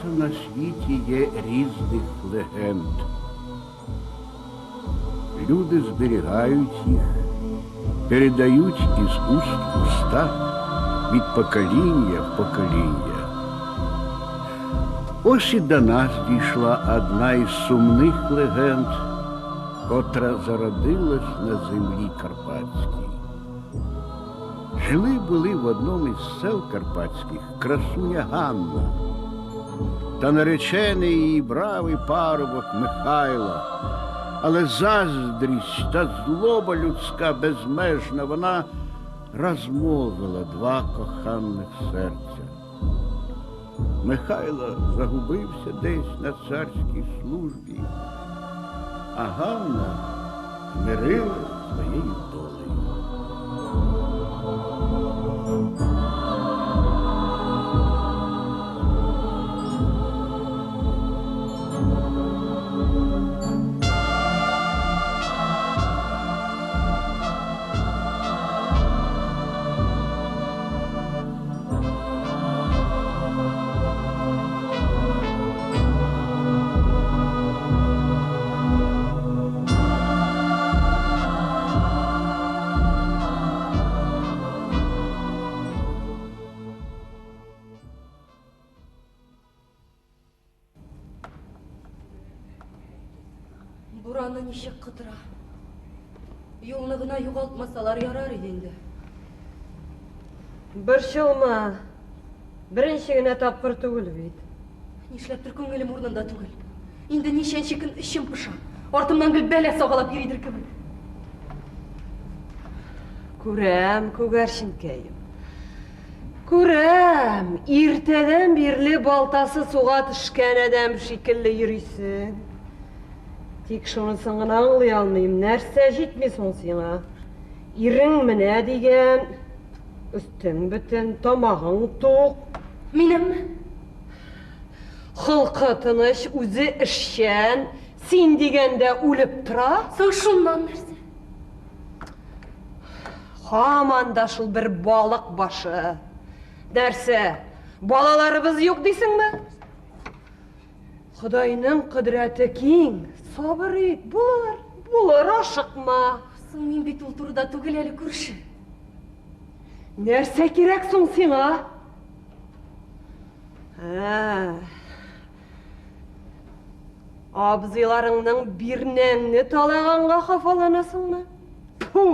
Багато на світі є різних легенд. Люди зберігають їх, передають із уст в уста, від покоління в покоління. Ось і до нас дійшла одна із сумних легенд, котра зародилась на землі Карпатській. Жили були в одному із сел карпатських красуня Ганна та наречений її бравий парубок Михайло. Але заздрість та злоба людська безмежна, вона розмовила два коханих серця. Михайло загубився десь на царській службі, а Ганна мирилась своєю долею. Бураны ничек кытыра. Юлны гына югалтмасалар ярар иде инде. Борчылма. Беренче генә тапкыр түгел бит. Нишләптер күңелем урынында түгел. Инде ничәнче көн эчем поша. Артымнан гел бәла сагалап йөридер кебек. Күрәм, күгәрченкәем. Күрәм, иртәдән бирле балтасы суга төшкән адәм шикелле йөрисең. Тик шунысын гына аңлый алмыйм, нәрсә җитми соң сиңа? Ирең менә дигән, өстең бөтен, тамагың тук. Минемме? Холкы тыныч, үзе эшчән, син дигәндә үлеп тора. Соң шуннан нәрсә? Һаман да шул бер балык башы. Нәрсә, балаларыбыз юк дисеңме? Ходайның кодрәте киң, сабыр ит, булыр, булыр, ашыкма. Соң мин бит ул турыда түгел әле, күрше. Нәрсә кирәк соң сиңа? Ә. Абзыйларыңның бирнәңне талаганга хафаланасыңмы? Фу!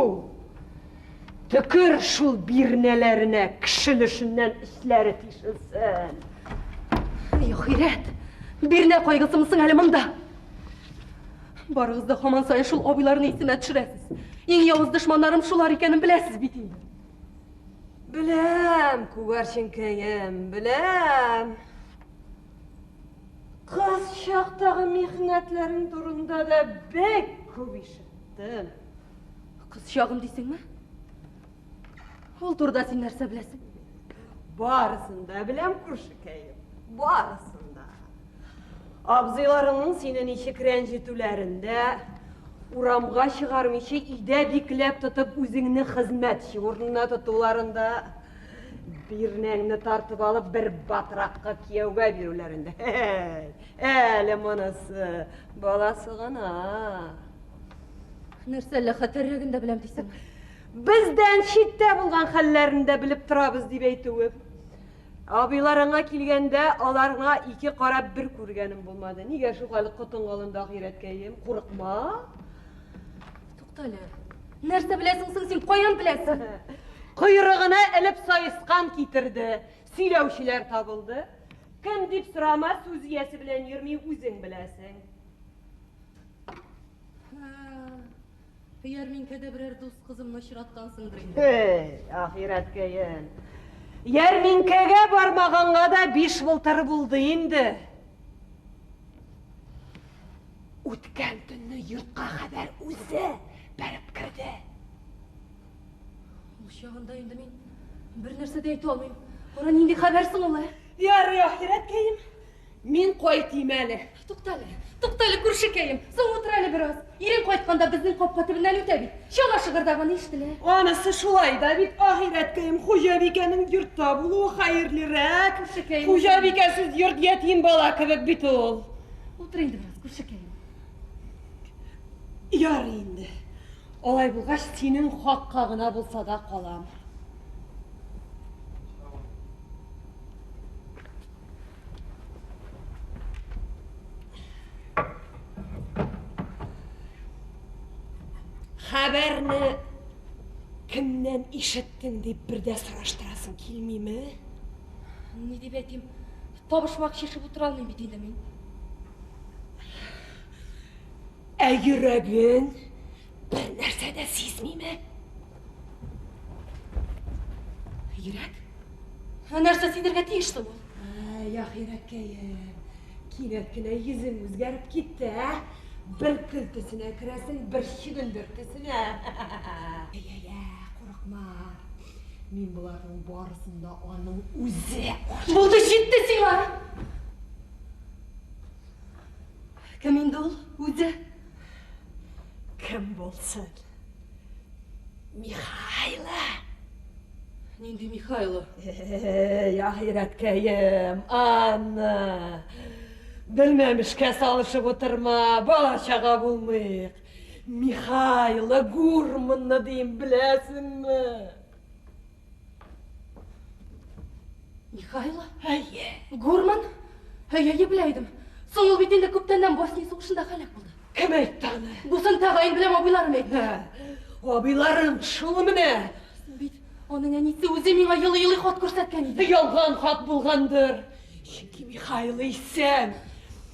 Төкер шул бирнәләренә, кеше өлешеннән эчләре тишелсен. Эй, ахирәт! Бирнә кайгысымы соң әле монда? Барыгыз да һаман саен шул абыйларны исемә төшерәсез. Иң явыз дошманнарым шулар икәнен беләсез бит инде. Беләм, күгәрченкәем, беләм. Кыз чактагы михнәтләрең турында да бик күп ишеттем. Кыз чагым дисеңме? Ул турыда син нәрсә беләсең? Барысын да беләм, күршекәем, барысын да. Абзыйларыңның сине ничек рәнҗетүләрен дә, урамга чыгармыйча өйдә бикләп тотып үзеңне хезмәтче урынына тотуларын да, бирнәңне тартып алып бер батракка кияүгә бирүләрен дә. Әле монысы баласы гына. Нәрсә әллә хәтәррәген дә беләм дисеңме? Бездән читтә булган хәлләрен дә белеп торабыз дип әйтүем. Абыйларыңа килгәндә, аларга ике карап бер күргәнем булмады. Нигә шул хәл котың алынды, ахирәткәем? Курыкма. Туктале. Нәрсә беләсең соң син? Каян беләсең? Койрыгына элеп саескан китерде. Сөйләүчеләр табылды. Кем дип сорама, сүз иясе белән йөрми, үзең беләсең. Ярминкәдә берәр дус кызымны очраткансыңдыр инде. Эй, ахирәткәем. Ярминкәгә бармаганга да биш былтыр булды инде. Үткән төнне йортка хәбәр үзе бәреп керде. Ул чагында инде мин бер нәрсә дә әйтә алмыйм. Кара, нинди хәбәр соң ул, ә? Ярый, ахирәткәем. Мин кайтыйм әле. Туктале. Туктале, күршекәем, соң утыр әле бераз. Ирең кайтканда безнең капка төбеннән үтә бит. Чана шыгырдаганы ишетелә. Анысы шулай да бит, ахирәткәем, хуҗабикәнең йортта булуы хәерлерәк. Күршекәем. Хуҗабикәсез йорт ятим бала кебек бит ул. Утыр инде бераз, күршекәем. Ярый инде. Алай булгач, синең хакка гына булса да калам. Хәбәрне кемнән ишеттең дип бер дә сораштырасың килмиме? Ни дип әйтим? Табышмак чишеп утыра алмыйм бит инде мин. Ә йөрәгең бер нәрсә дә сизмиме? Йөрәк? Ә нәрсә сизергә тиеш соң ул? Әй, ахирәткәем, кинәт кенә йөзең үзгәреп китте, ә? Бер көл төсенә керәсең, бер чөгендер төсенә. Әй-әй-әй, курыкма. Мин боларның барысын да аның үзе. Булды, җитте сиңа! Кем инде ул үзе? Кем булсын? Михайло! Нинди Михайло? Эй, ахирәткәем, Анна! Белмәмешкә салышып утырма, бала-чага булмыйк. Михайло Гурманны дим, беләсеңме? Михайло? Әйе. Гурман? Әйе, әйе, белә идем. Соң ул бит инде күптәннән Босния сугышында һәлак булды. Кем әйтте аны? Бусын тәгаен беләм, абыйларым әйтте. Абыйларың шул менә. Соң бит аның әнисе үзе миңа елый-елый хат күрсәткән иде. Ялган хат булгандыр. Чөнки Михайло исән.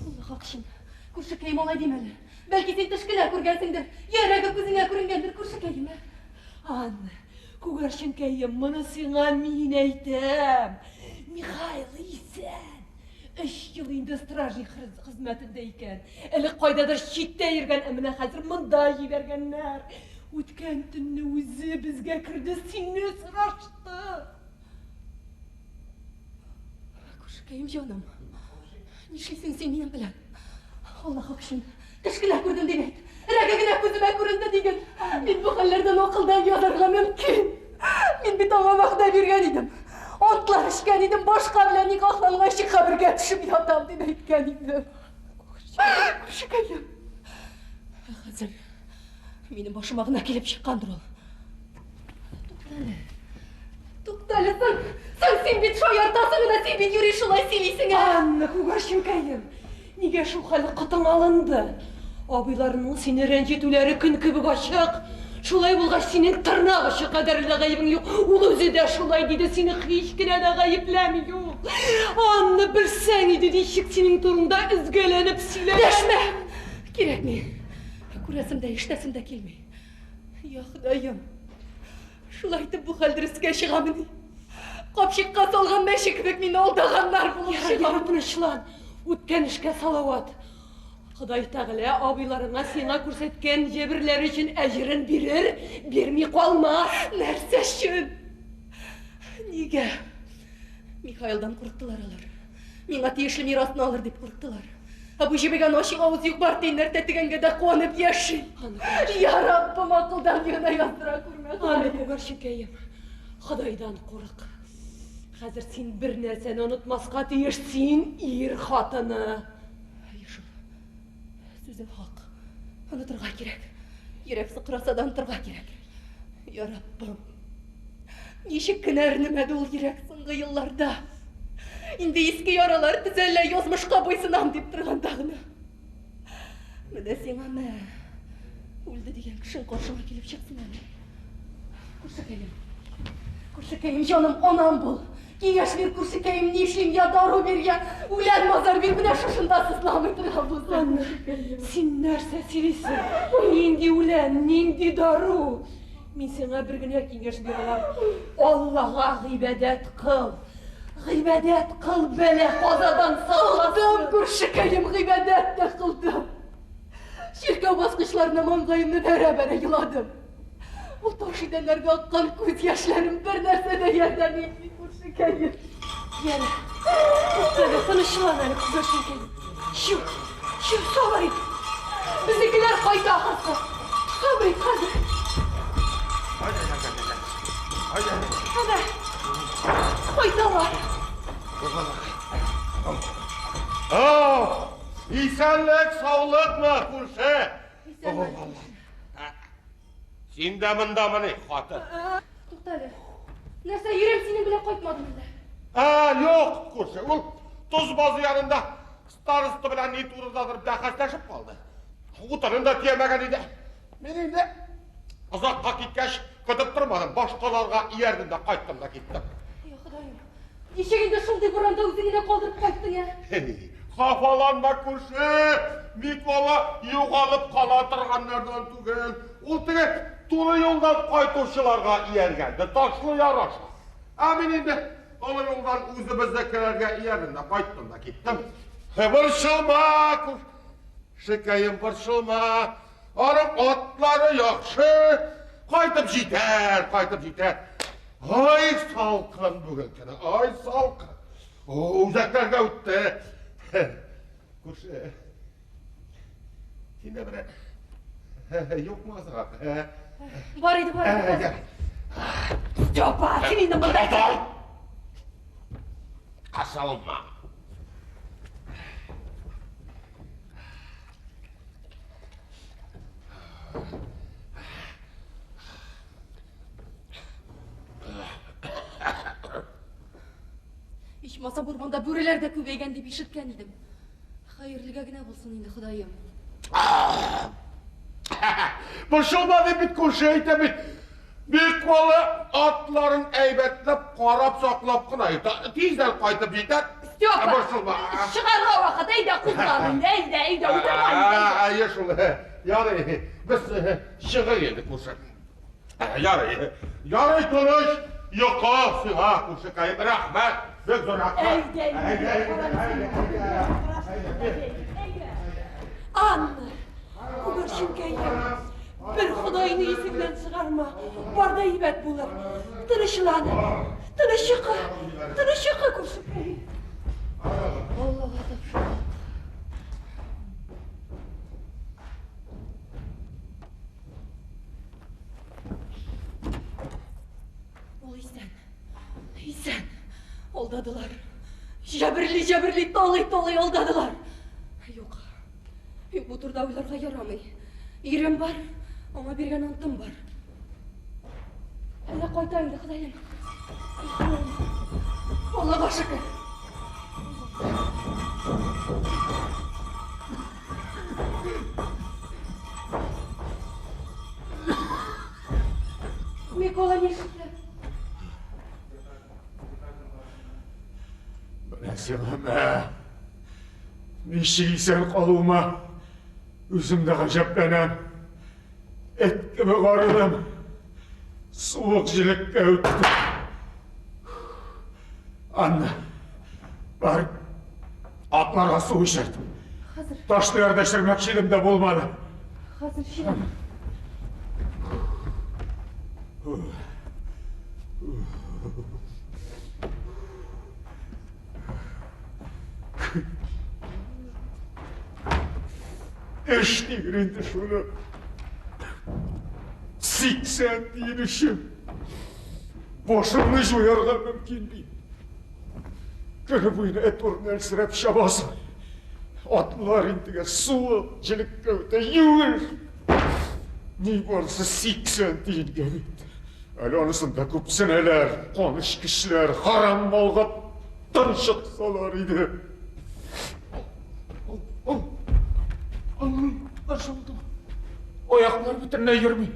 Алла хак өчен, күршекәем, алай димә әле. Бәлки син төш кенә күргәнсеңдер, йөрәге күзеңә күренгәндер, күршекәем, ә? Анна, күгәрченкәем, моны сиңа мин әйтәм. Михайло исән. Өч ел инде стражник хезмәтендә икән. Элек кайдадыр читтә йөргән, ә менә хәзер монда җибәргәннәр. Үткән төнне үзе безгә керде, сине сорашты. Күршекәем җаным, нишлисең син минем белән? Алла хак өчен, төш кенә күрдем дип әйт. Рәге генә күземә күренде диген. Мин бу хәлләрдән акылдан язарга мөмкин. Мин бит аңа вәгъдә биргән идем. Антлар эчкән идем, башка белән никахланганчы кабергә төшеп ятам дип әйткән идем. Күршекәем. Хәзер минем башыма гына килеп чыккандыр ул. Туктале. Туктале, соң, соң син бит шаяртасың гына, син бит юри шулай сөйлисең, ә? Анна, күгәрченкәем, нигә шул хәле котың алынды? Абыйларының сине рәнҗетүләре көн кебек ачык. Шулай булгач, синең тырнак очы кадәрле дә гаебең юк. Ул үзе дә шулай диде, сине һич кенә дә гаепләми юк. Анна, белсәң иде, ничек синең турыңда өзгәләнеп сөйләгән. Дәшмә! Кирәкми. Күрәсем дә, ишетәсем дә килми. Я Ходаем, шулай итеп бу хәл дөрескә чыгамыни? Капчыкка салган мәче кебек мине алдаганнар булып чыга. Ярый, тынычлан. Үткән эшкә салават. Ходай Тәгалә абыйларыңа сиңа күрсәткән җәберләре өчен әҗерен бирер, бирми калмас. Нәрсә өчен? Нигә? Михаилдан курыктылар алар. Миңа тиешле мирасны алыр дип курыктылар. Ә бу җебегән ачык авыз юк-бар тиеннәр тәтегәнгә дә куанып яши. Я Раббым, акылдан гына яздыра күрмә. Аны күгәрчекәем, Ходайдан курык. Хәзер син бер нәрсәне онытмаска тиеш, син ир хатыны. Әйе шул. Сүзең хак. Онытырга кирәк. Йөрәк сыкраса да онытырга кирәк. Я Раббым. Ничек кенә әрнемәде ул йөрәк соңгы елларда. Инде иске яралар төзәлә, язмышка буйсынам дип торганда гына. Менә сиңа мә. Үлде дигән кешең каршыңа килеп чыксын әле. Күршекәем. Күршекәем, җаным, анам бул. Киңәш бир, күршекәем, нишлим, я дару бир, я үлән мазар бир, менә шушында сызламый торган булса. Анна, син нәрсә сөйлисең? Нинди үлән, нинди дару? Мин сиңа бер генә киңәш бирә алам. Аллага гыйбадәт кыл. Гыйбадәт кыл, бәла казадан сакласын. Кылдым, күршекәем, гыйбадәт тә кылдым. Чиркәү баскычларына маңгаемны бәрә-бәрә еладым. Ул таш идәннәргә аккан күз яшьләрем бер нәрсә дә ярдәм итми, күршекәем. Яна, туктале, тынычлан әле, күгәрченкәем. Чү, Чү, сабыр ит. Безнекеләр кайта ахрысы. Сабыр ит хәзер. Әнә. Кайталар. Ау! Исәнлек, саулыкмы, күрше? Исәнме. Син дә мондамыни, хатын? Тукта әле. Нәрсә, ирем синең белән кайтмады әллә? Ә, юк, күрше, ул тоз базы янында староста белән ни турындадыр бәхәсләшеп калды. Утынын да төямәгән иде. Мин инде озакка киткәч, көтеп тормадым, башкаларга иярдем дә кайттым да киттем. Я Ходаем, ничек инде шундый буранда үзең генә калдырып кайттың, ә? Хафаланма, күрше, Микола югалып кала торганнардан түгел. Ул теге туры юлдан кайтучыларга ияргән, ташлы яр аша. Ә мин инде олы юлдан үзебезнекеләргә иярдем дә кайттым да киттем. Борчылма, күршекәем, борчылма. Аның атлары яхшы, кайтып җитәр, кайтып җитәр. Ай салкын бүген көне, ай салкын. Үзәкләргә үтте. Күрше, син дә берәр юкмы азрак? Бар иде, бар иде. Степа, син инде монда. Кысылма. Ичмаса урманда бүреләр дә күбәйгән дип ишеткән идем. Хәерлегә генә булсын инде, Ходаем. Борчылма дип бит күрше әйтә бит. Бикмалы атларын әйбәтләп карап саклап кына йөртә. Тиздән кайтып җитәр. Степа! Борчылма. Чыгарга вакыт, әйдә кузгал инде, әйдә, әйдә, утырма инде. Әйе шул. Ярый, без чыгыйк инде күрше. Ярый, ярый тыныч йокы сиңа, күршекәем. Рәхмәт, бик зур рәхмәт. Әйдә, әйдә, әйдә. Анна, күгәрченкәем, бер Ходайны исеңнән чыгарма, бар да әйбәт булыр. Тынычлан, тыныч йокы, тыныч йокы, күршекәем. Аллага тапшырдык. Ул исән. Исән. Алдадылар. Җәберли, җәберли, талый, талый алдадылар. Юк. Юк, бу турыда уйларга ярамый. Ирем бар, аңа биргән антым бар. Әллә кайта инде, Ходаем. Аллага шөкер. Микола нишләп? Менә сиңа мә. Ничек исән калуыма үзем дә гаҗәпләнәм. Эт кебек арыдым. Суык җелеккә үтте. Анна, бар, атларга су эчерт. Хәзер. Ташлы ярда эчермәкче идем дә булмады. Хәзер эчерәм. Эш диген инде шуны. 80 тиен өчен башыңны җуярга мөмкин бит. Көне буена эт урынына әлсерәп чабасың. Атлар интегә, суык, җелеккә үтә, юеш. Ни барысы 80 тиенгә бит. Әле анысын да күпсенәләр, канечкечләр, харам малга тончыксалар иде. Нәрсә булды? Аяклар бөтенләй йөрми.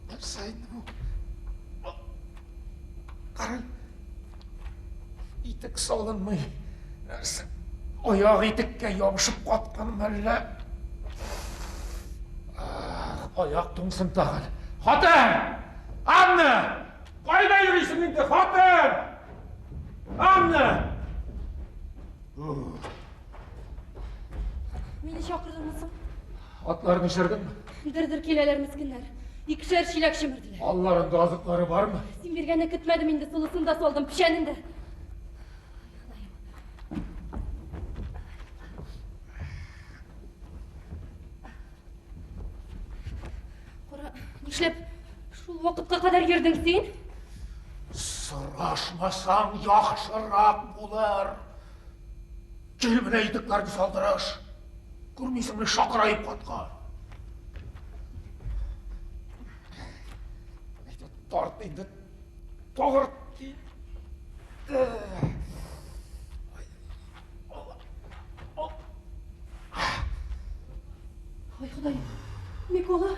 Нәрсә инде бу? Карай. Итек салынмый. Нәрсә? Аяк итеккә ябышып каткан мәллә? Аяк туңсын тагын. Хатын! Анна! Кайда йөрисең инде, хатын? Анна! Мине чакырдыңмы соң? Атларны эчердеңме? Дер-дер киләләр мескеннәр. Икешәр чиләк чөмерделәр. Алларында азыклары бармы? Син биргәнне көтмәдем инде, солысын да салдым, печәнен дә. Нишләп шул вакытка кадәр йөрдең син? Сорашмасаң яхшырак булыр. Кил менә итекләрне салдырыш. Күрмисеңме, шакыраеп каткан. Әйдә, тарт инде. Тагыр китте. Ой, Ходай. Микола,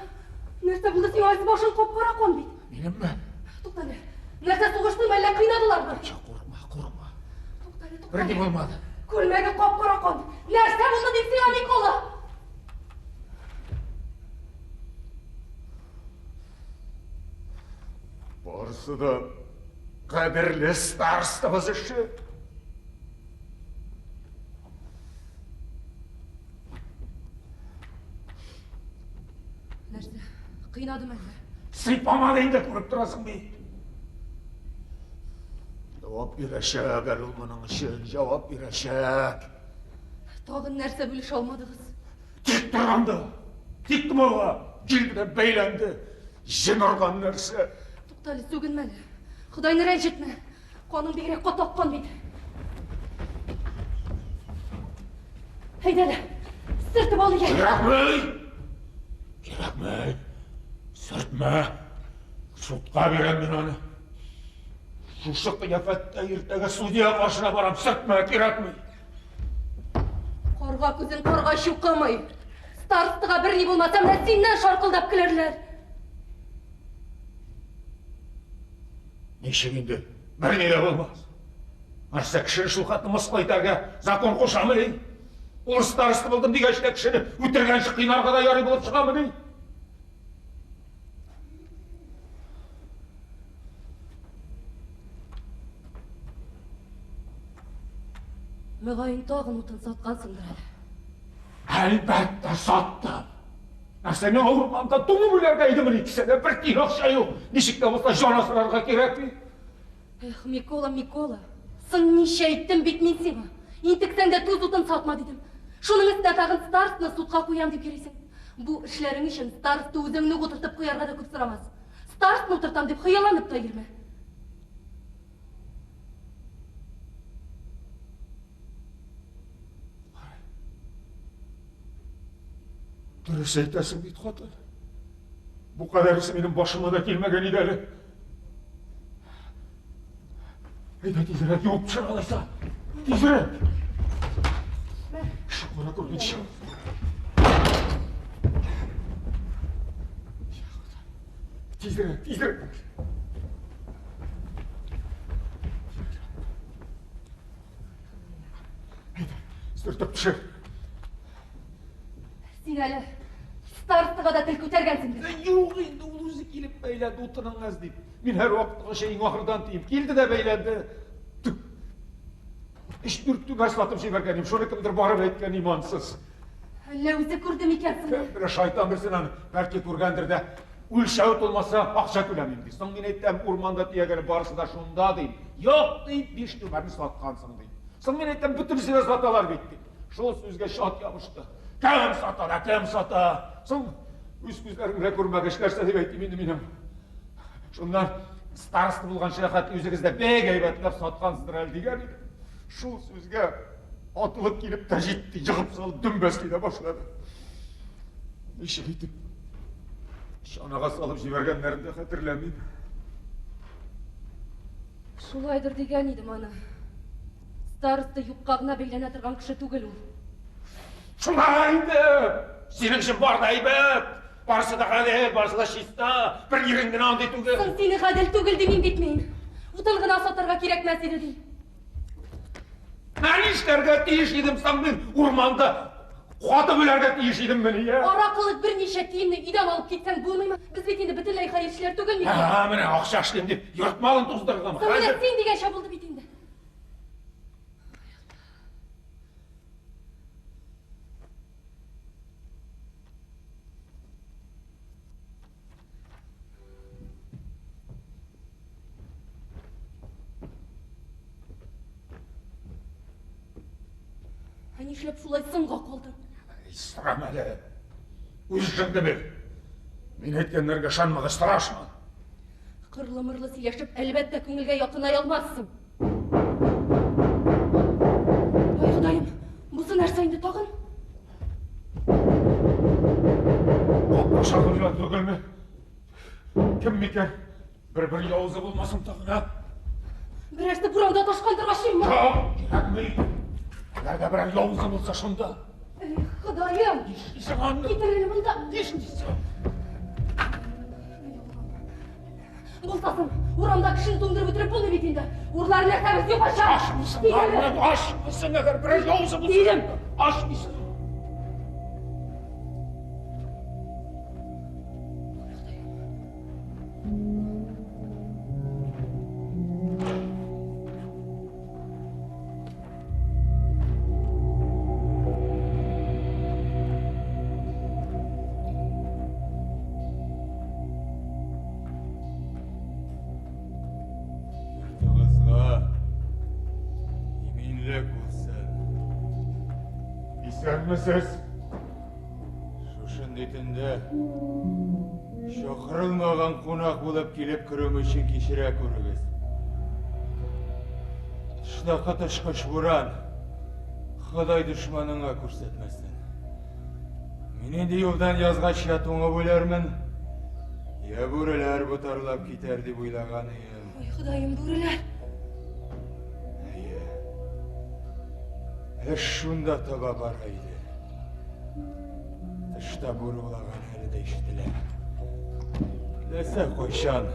нәрсә булды сиңа? Үз башың кап-кара кан бит. Минемме? Туктале. Нәрсә сугыштымы, әллә кыйнадылармы? Курыкма, курыкма. Туктале, туктале. Берни булмады. Күлмәге кап-кара кан. Нәрсә булды дип сиңа, Микола? Барысы да кадерле старостабыз эше. Нәрсә? Кыйнадымы әллә? Сыйпамады инде, күреп торасың бит. Җавап бирәчәк әле ул моның өчен, җавап бирәчәк. Тагын нәрсә бүлешә алмадыгыз? Тик торганда, тик томалга килде дә бәйләнде. Җен орган нәрсә. Туктале, сүгенмә әле. Ходайны рәнҗетмә. Каның бигрәк каты аккан бит. Әйдә әле, сөртеп ал икән. Кирәкми! Кирәкми! Сөртмә! Судка бирәм мин аны. Шушы кыяфәттә иртәгә судья каршына барам. Сөртмә, кирәкми! Карга күзен карга чукымый. Старостага берни булмаса, менә синнән шаркылдап көләрләр. Ничек инде? Берни дә булмас. Нәрсә кешене шул хәтле мыскыл итәргә закон кушамыни? Ул староста булдым дигәч тә кешене үтергәнче кыйнарга да ярый булып чыгамыни? Мөгаен тагын утын саткансыңдыр әле. Әлбәттә саттым. Нәрсә миңа урманда туңып үләргә идемени? Кесәдә бер тиен акча юк. Ничек тә булса җан асрарга кирәк бит. Эх, Микола, Микола, соң ничә әйттем бит мин сиңа. Интексәң дә туз утын сатма дидем. Шуның өстенә тагын старостаны судка куям дип йөрисең. Бу эшләрең өчен староста үзеңне үк утыртып куярга да күп сорамас. Старостаны утыртам дип хыялланып та йөрмә. Дөрес әйтәсең бит, хатын. Бу кадәресе минем башыма да килмәгән иде әле. Әйдә тизрәк юып төшер алайса. Тизрәк. Шукына күрмичә. Тизрәк, тизрәк. Әйдә, сөртеп төшер. Син әле старостага да тел күтәргәнсеңдер. Юк инде, ул үзе килеп бәйләнде, утының әз дип. Мин һәрвакыттагыча иң ахырдан тиеп килде дә бәйләнде. Өч-дүрт түмәр сатып җибәргән идем, шуны кемдер барып әйткән имансыз. Әллә үзе күрде микән соң? Кем белә, шайтан белсен аны, бәлки күргәндер дә. Үлчәү тулмаса, акча түләмим ди. Соң мин әйтәм, урманда төягәне барысы да шунда дим. Юк ди, 5 түмәрне саткансың ди. Соң мин әйтәм, бөтенесе дә саталар бит ди. Шул сүзгә чат ябышты. Кем сата да, кем сата? Соң үз күзләрем белән күрмәгәч, нәрсә дип әйтим инде минем? Шуннан староста булганчы хәтле үзегез дә бик әйбәтләп саткансыздыр әле дигән идем. Шул сүзгә атылып килеп тә җитте, егып салып дөмбәсли дә башлады. Ничек итеп чанага салып җибәргәннәрен дә хәтерләмим. Шулайдыр дигән идем аны. Староста юкка гына бәйләнә торган кеше түгел ул. Шулай инде! Синең өчен бар да әйбәт! Барысы да гадел, барысы да чиста. Бер ирең генә андый түгел. Соң сине гадел түгел димим бит мин. Утын гына сатарга кирәкмәс иде дим. Ә нишләргә тиеш идем соң мин? Урманда катып үләргә тиеш идеммени, ә? Аракылык берничә тиенне өйдән алып китсәң булмыймы? Без бит инде бөтенләй хәерчеләр түгел микән? Ә, менә акча эшлим дип, йорт малын туздырдым. Соң менә син дигәнчә булды бит инде. Ә нишләп шулай соңга калдың? Сорама әле. Үз эшеңне бел. Мин әйткәннәргә ышанмагач, страшно. Кырлы-мырлы сөйләшеп, әлбәттә, күңелгә якыная алмассың. Ай, Ходаем, бусы нәрсә инде тагын? Капка шакырган түгелме? Кем микән? Бер-бер явызы булмасын тагын, а? Берәрсе буранда ташкандыр ачыйммы? Юк, кирәкми. Әгәр дә берәр явызы булса шунда. Эй, Ходаем! Нишлисең, Анна? Китер әле монда. Нишлисең? Булсасын, урамда кешене туңдырып бетереп булмый бит инде. Урлар нәрсәбез юк ача. Ачмыйсың, Анна, ачмыйсың, әгәр берәр явызы булса. Дидем. Ачмыйсың. Йортыгызга иминлек булсын. Исәнмесез? Шушындый төндә чакырылмаган кунак булып килеп керүем өчен кичерә күрегез. Тышта коточкыч буран. Ходай дошманыңа күрсәтмәсен. Мин инде юлдан язгач я туңып үләрмен, я бүреләр ботарлап китәр дип уйлаган идем. Ой, Ходаем, бүреләр. Әйе. Эш шунда таба бара иде. Тышта бүре улаган әле дә ишетелә. Теләсә кайчан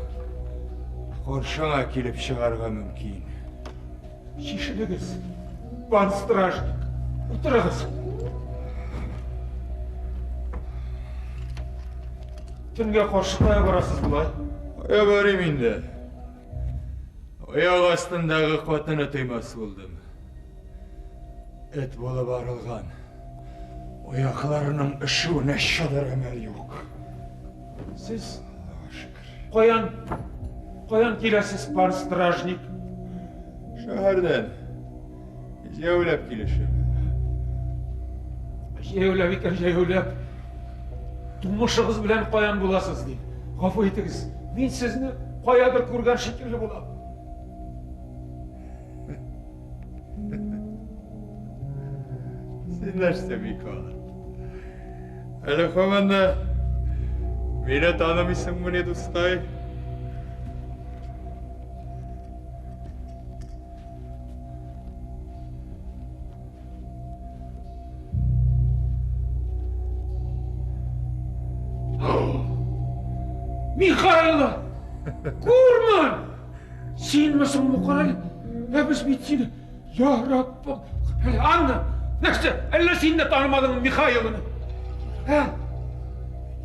каршыңа килеп чыгарга мөмкин. Чишенегез, пан стражник. Утырыгыз. Төнгә каршы кая барасыз болай? Кая барыйм инде? Аяк астындагы катыны тоймас булдым. Эт булып арылган. Аякларының өшүенә чыдар әмәл юк. Сез каян каян киләсез, пан стражник? Шәһәрдән. Җәяүләп килешем. Җәяүләп икән, җәяүләп. Тумышыгыз белән каян буласыз, ди. Гафу итегез, мин сезне каядыр күргән шикелле булам. Син нәрсә, Микола? Әле һаман да мине танымыйсыңмыни, дускай? Михайло! Курман! Синме соң бу, карале? Ә без бит сине, я Раббым! Әле, Анна, нәрсә, әллә син дә танымадыңмы Михайлоны? Ә?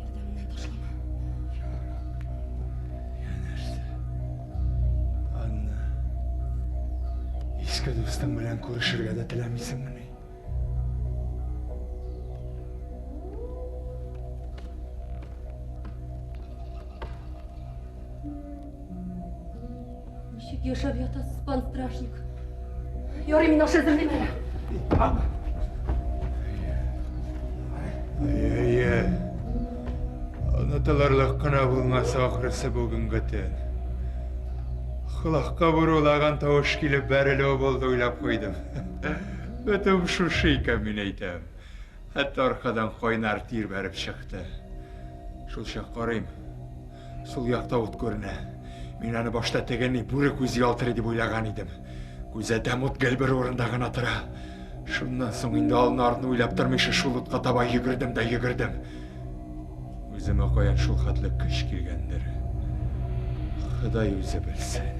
Ярдәмеңнән ташлама. Анна, иске дустың белән күрешергә дә теләмисеңмени? Ничек яшәп ятасыз, пан стражник? Ярый, мин аш әзерлим әле. Анна, Әйе, онытылырлык кына булмас ахрысы бүгенге төн. Колакка бурулаган тавыш килеп бәрелүе булды уйлап куйдым. Бөтен шушы икән, мин әйтәм. Хәтта аркадан кайнар тир бәреп чыкты. Шул чак карыйм. Сул якта ут күренә. Мин аны башта теге ни бүре күзе ялтырый дип уйлаган идем. Күзәтәм, ут гел бер урында гына тора. Шуннан соң инде алны-артны уйлап тормыйча шул утка таба йөгердем дә йөгердем. Үземә каян шул хәтле көч килгәндер. Ходай үзе белсен.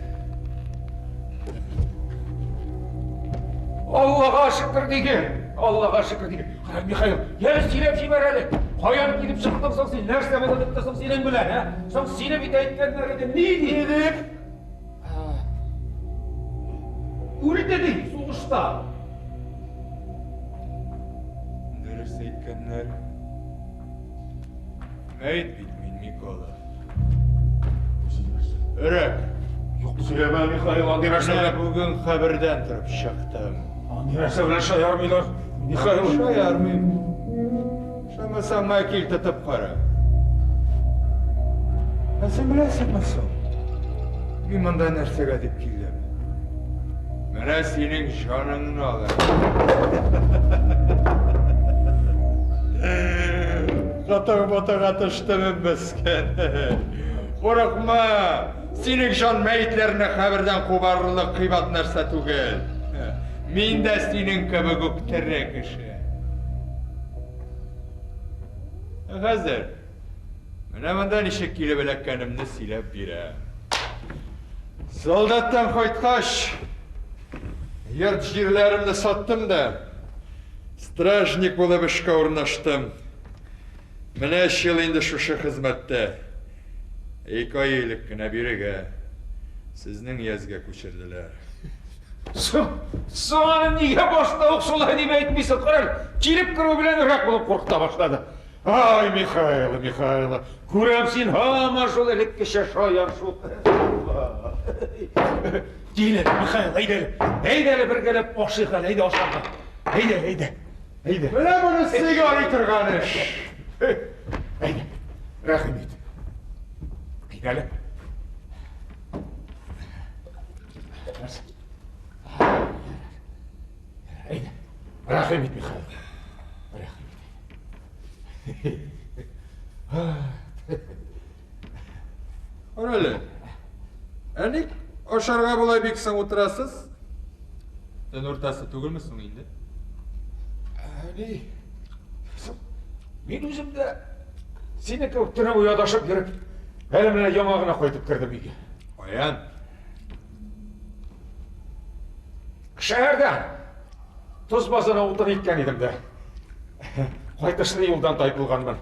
Аллага шөкер диген! Аллага шөкер диген! Кара, Михаил, я сөйләп җибәр әле. Каян килеп чыктың соң син? Нәрсә булып бетте соң синең белән, ә? Соң сине бит әйткәннәр иде, ни ди? Ни дип? Үлде ди сугышта. Дөрес әйткәннәр. Мәет бит мин, Микола. Өрәк. Юк, сөйләмә, Михаил, андый нәрсә Менә белән. бүген кабердән торып чыктым. Андый нәрсә белән шаярмыйлар, Михаил. Шаярмыйм. Ышанмасаң, мә кил тотып кара. Ә син беләсеңме соң? Мин монда нәрсәгә дип килдем? Менә синең җаныңны алыр. Катак батага төштем, мескен. Курыкма, синең җан мәетләрне кабердән кубарырлык кыйбат нәрсә түгел. Мин дә синең кебек үк тере кеше. Ә хәзер менә монда ничек килеп эләккәнемне сөйләп бирәм. Солдаттан кайткач, йорт җирләремне саттым да, стражник булып эшкә урнаштым. Менә өч ел инде шушы хезмәттә. Ике ай элек кенә бирегә, сезнең өязгә күчерделәр. Соң, соң аны нигә башта ук шулай дип әйтмисең? Карале, килеп керү белән өрәк булып куркыта башлады. Ай, Михайло, Михайло, күрәм син һаман шул элеккечә шаян шул. Кил әле, Михаил, әйдә әле. Әйдә әле бергәләп ашыйк әле, әйдә ашарга. Әйдә, әйдә. Әйдә. Менә монысы ярый торган эш. Әйдә, рәхим ит. Әйдә әле. Әйдә, рәхим ит, Михаил. Рәхим ит. Карале. Ә ник ашарга болай бик соң утырасыз? Төн уртасы түгелме соң инде? Әни, мин үзем дә сине кебек төне буе адашып йөреп, әле менә яңа гына кайтып кердем өйгә. Каян? Шәһәрдән. Тоз базына утын иткән идем дә. Кайтышлы юлдан тайпылганмын.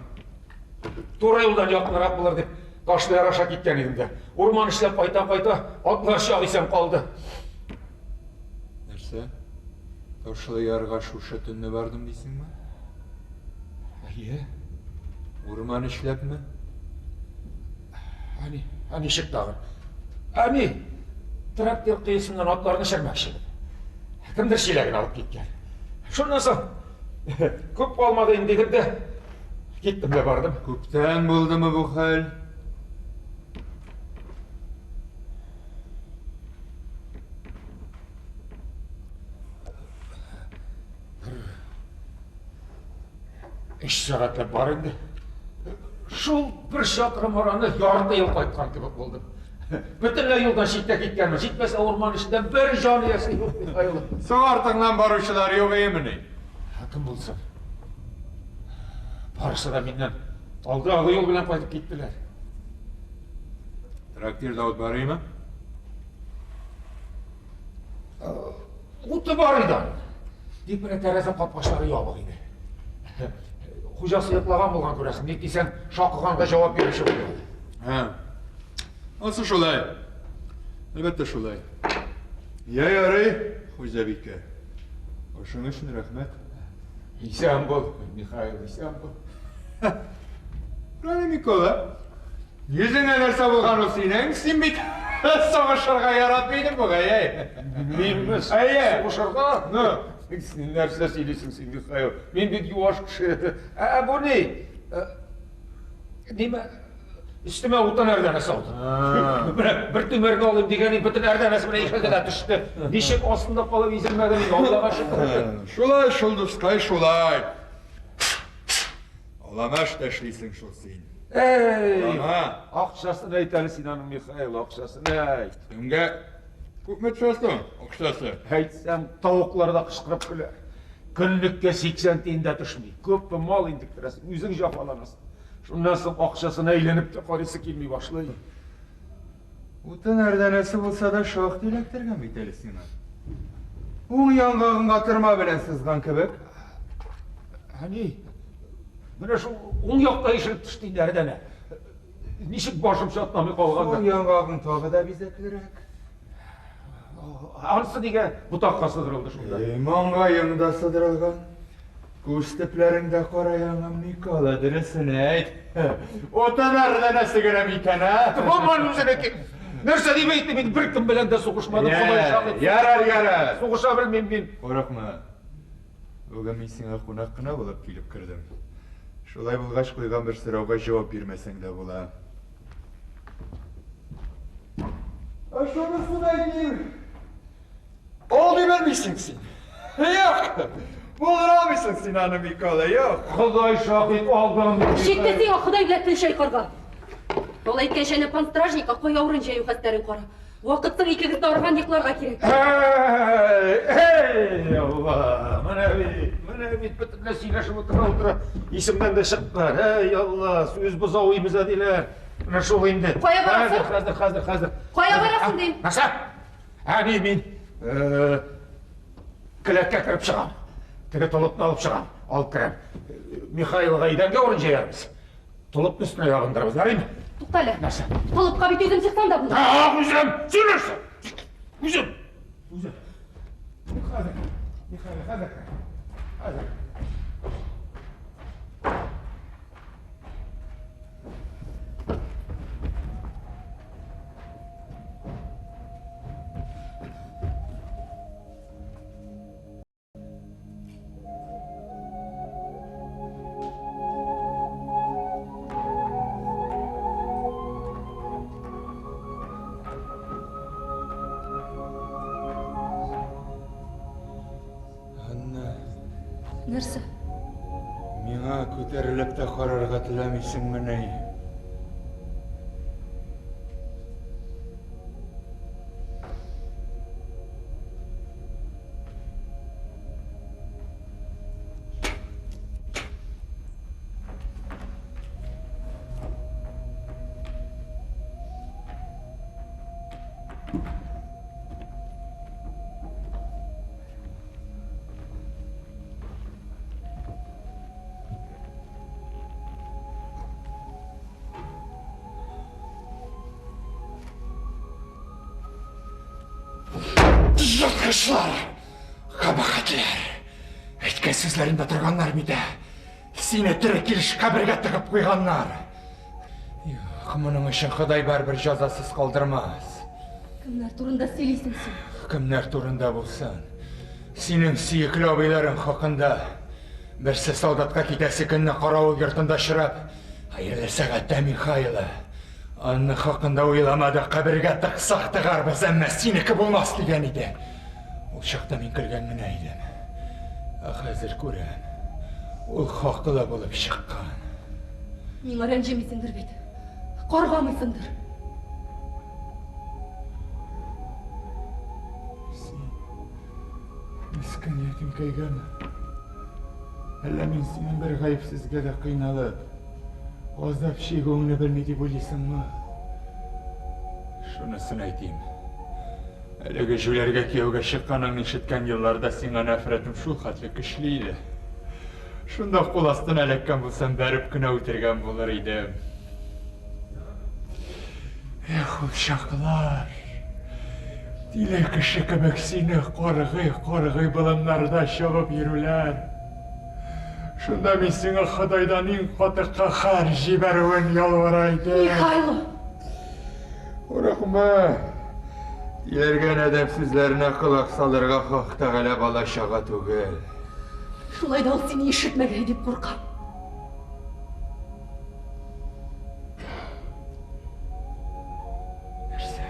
Туры юлдан якынрак булыр дип, ташлы яр аша киткән идем дә. Урман эшләп кайта-кайта, атлар чак исән калды. Нәрсә? Ташлы ярга шушы төнне бардым дисеңме? Әйе. Урман эшләпме? Әни, ә ничек тагын? Әни, трактир кыесыннан атларны эчермәкче. Кемдер чиләген алып киткән. Шуннан соң күп калмады инде дидем дә киттем дә бардым. Күптән булдымы бу хәл? Өч сәгатьләп бар инде. Шул бер чакрым араны ярты ел кайткан кебек булдым. Бөтенләй юлдан читтә киткәнмен. Җитмәсә урман эчендә бер җан иясе юк, Михаил. Соң артыңнан баручылар юк иемени? Ә кем булсын? Барысы да миннән алдагы юл белән кайтып киттеләр. Трактирда ут бар име? Уты бар иде аның. Тик менә тәрәзә капкачлары ябык иде. Хуҗасы йоклаган булган күрәсең. Ник дисәң, шакыганга җавап бирүче булмады. Һә. Ансы шулай. Әлбәттә шулай. Я ярый, хуҗабикә. Ашың өчен рәхмәт. Исән бул, Михаил, исән бул. Рәни Микола, Йөзеңә нәрсә булган ул синең? Син бит сугышырга яратмый идең бугай, әй. Минме? Әйе. Сугышырга? Ну. Син нәрсә сөйлисең син, Михаил? Мин бит юаш кеше. Ә бу ни? Ниме? Өстемә утын әрдәнәсе ауды. Менә бер түмәрне алыйм дигән бөтен әрдәнәсе менә ишелде дә төште. Ничек астында калып изелмәдем инде, Аллага шөкер. Шулай шул, дускай, шулай. Аламаш ташлыйсың шул син. Әй! Алама. Акчасын әйт әле син аның, Михаил, акчасын әйт. Кемгә күпме төшә соң акчасы? Әйтсәм, тавыклар да кычкырып көлә. Көнлеккә 80 тиен дә төшми. Күпме мал интектерәсең, үзең җәфаланасың. Шуннан соң акчасына әйләнеп тә карыйсы килми башлый. Утын әрдәнәсе булса да шактый эләктергән бит әле сиңа. Уң яңгагыңа тырма белән сызган кебек. Әни, менә шул уң якта ишелеп төште инде әрдәнә. Ничек башым чатнамый калган Уң яңгагың тагы да бизәклерәк. Анысы нигә ботакка сыдырылды шунда? Эй, маңгаең да сыдырылган. Күз төпләреңдә кара янган Микола, дөресен әйт. Утын әрдәнәсе генә микән, ә? Гомумән үзенеке. Нәрсә дип әйтте, мин беркем белән дә сугышмадым, Ходай шаһит. Ярар, ярар. Сугыша белмим мин. Курыкма. Бүген мин сиңа кунак кына булып килеп кердем. Шулай булгач, куйган бер сорауга җавап бирмәсәң дә була. Шунысын әйтим. Алдый белмисең син. Юк. Булдыра алмыйсың син аны, Микола, юк. Ходай шаһит алдым. Җитте сиңа Ходай белән тел чайкарга. Ул әйткәнчә әнә пан стражникка кая урын җәю хәстәрен кара. Вакытсың икегез дә арган йокларга кирәк. Әй, әй, Алла, менә бит, менә бит бөтенләй сөйләшеп утыра утыра исемнән дә чыккан. Әй, Алла, сүз бозау имезә диләр. Менә шул инде. Кая барасың? Хәзер, хәзер, хәзер, хәзер. Кая барасың дим? Нәрсә? Ә, ни, мин келәткә кереп чыгам. Теге толыпны алып чыгам, алып керәм. Михаилга идәнгә урын җәярбез. Толыпны өстенә ябындырабыз, ярыймы? Туктале. Нәрсә? Толыпка бит үзем чыксам да була. А, үзем! Син нәрсә? Үзем! Үзем. Хәзер, Михаил, хәзер. Хәзер. Анна, Нәрсә? миңа күтәрелеп тә карарга теләмисеңмени? Ерткычлар! Кабахәтләр! Әйткән сүзләрендә торганнар бит, ә! Сине тере килеш кабергә тыгып куйганнар! Юк, моның өчен Ходай барыбер җәзасыз калдырмас. Кемнәр турында сөйлисең син? Кемнәр турында булсын. Синең сөекле абыйларың хакында. Берсе солдатка китәсе көнне каравыл йортында очрап, хәерле сәгатьтә Михайло. Анна хакында уйламады, кабергә тыксак тыгарбыз, әмма синеке булмас дигән иде. Ул чакта мин көлгән генә идем. Ә хәзер күрәм, ул хаклы булып чыккан. Миңа рәнҗемисеңдер бит. Каргамыйсыңдыр. Син мескен ятимкәйгәме? Әллә мин синең бер гаепсезгә дә кыйналып, газап чигүеңне белми дип уйлыйсыңмы? Шунысын әйтим. Әлеге җүләргә кияүгә чыкканыңны ишеткән елларда сиңа нәфрәтем шул хәтле көчле иде. Шунда кул астына эләккән булсам, бәреп кенә үтергән булыр идем. Эх, ул чаклар! Тиле кеше кебек сине каргый-каргый болыннарда чабып йөрүләр. Шунда мин сиңа Ходайдан иң каты каһәр җибәрүен ялвара идем. Михайло! Курыкма! Тилергән адәм сүзләренә колак салырга Хак Тәгалә бала-чага түгел. Шулай да ул сине ишетмәгәе дип куркам. Нәрсә?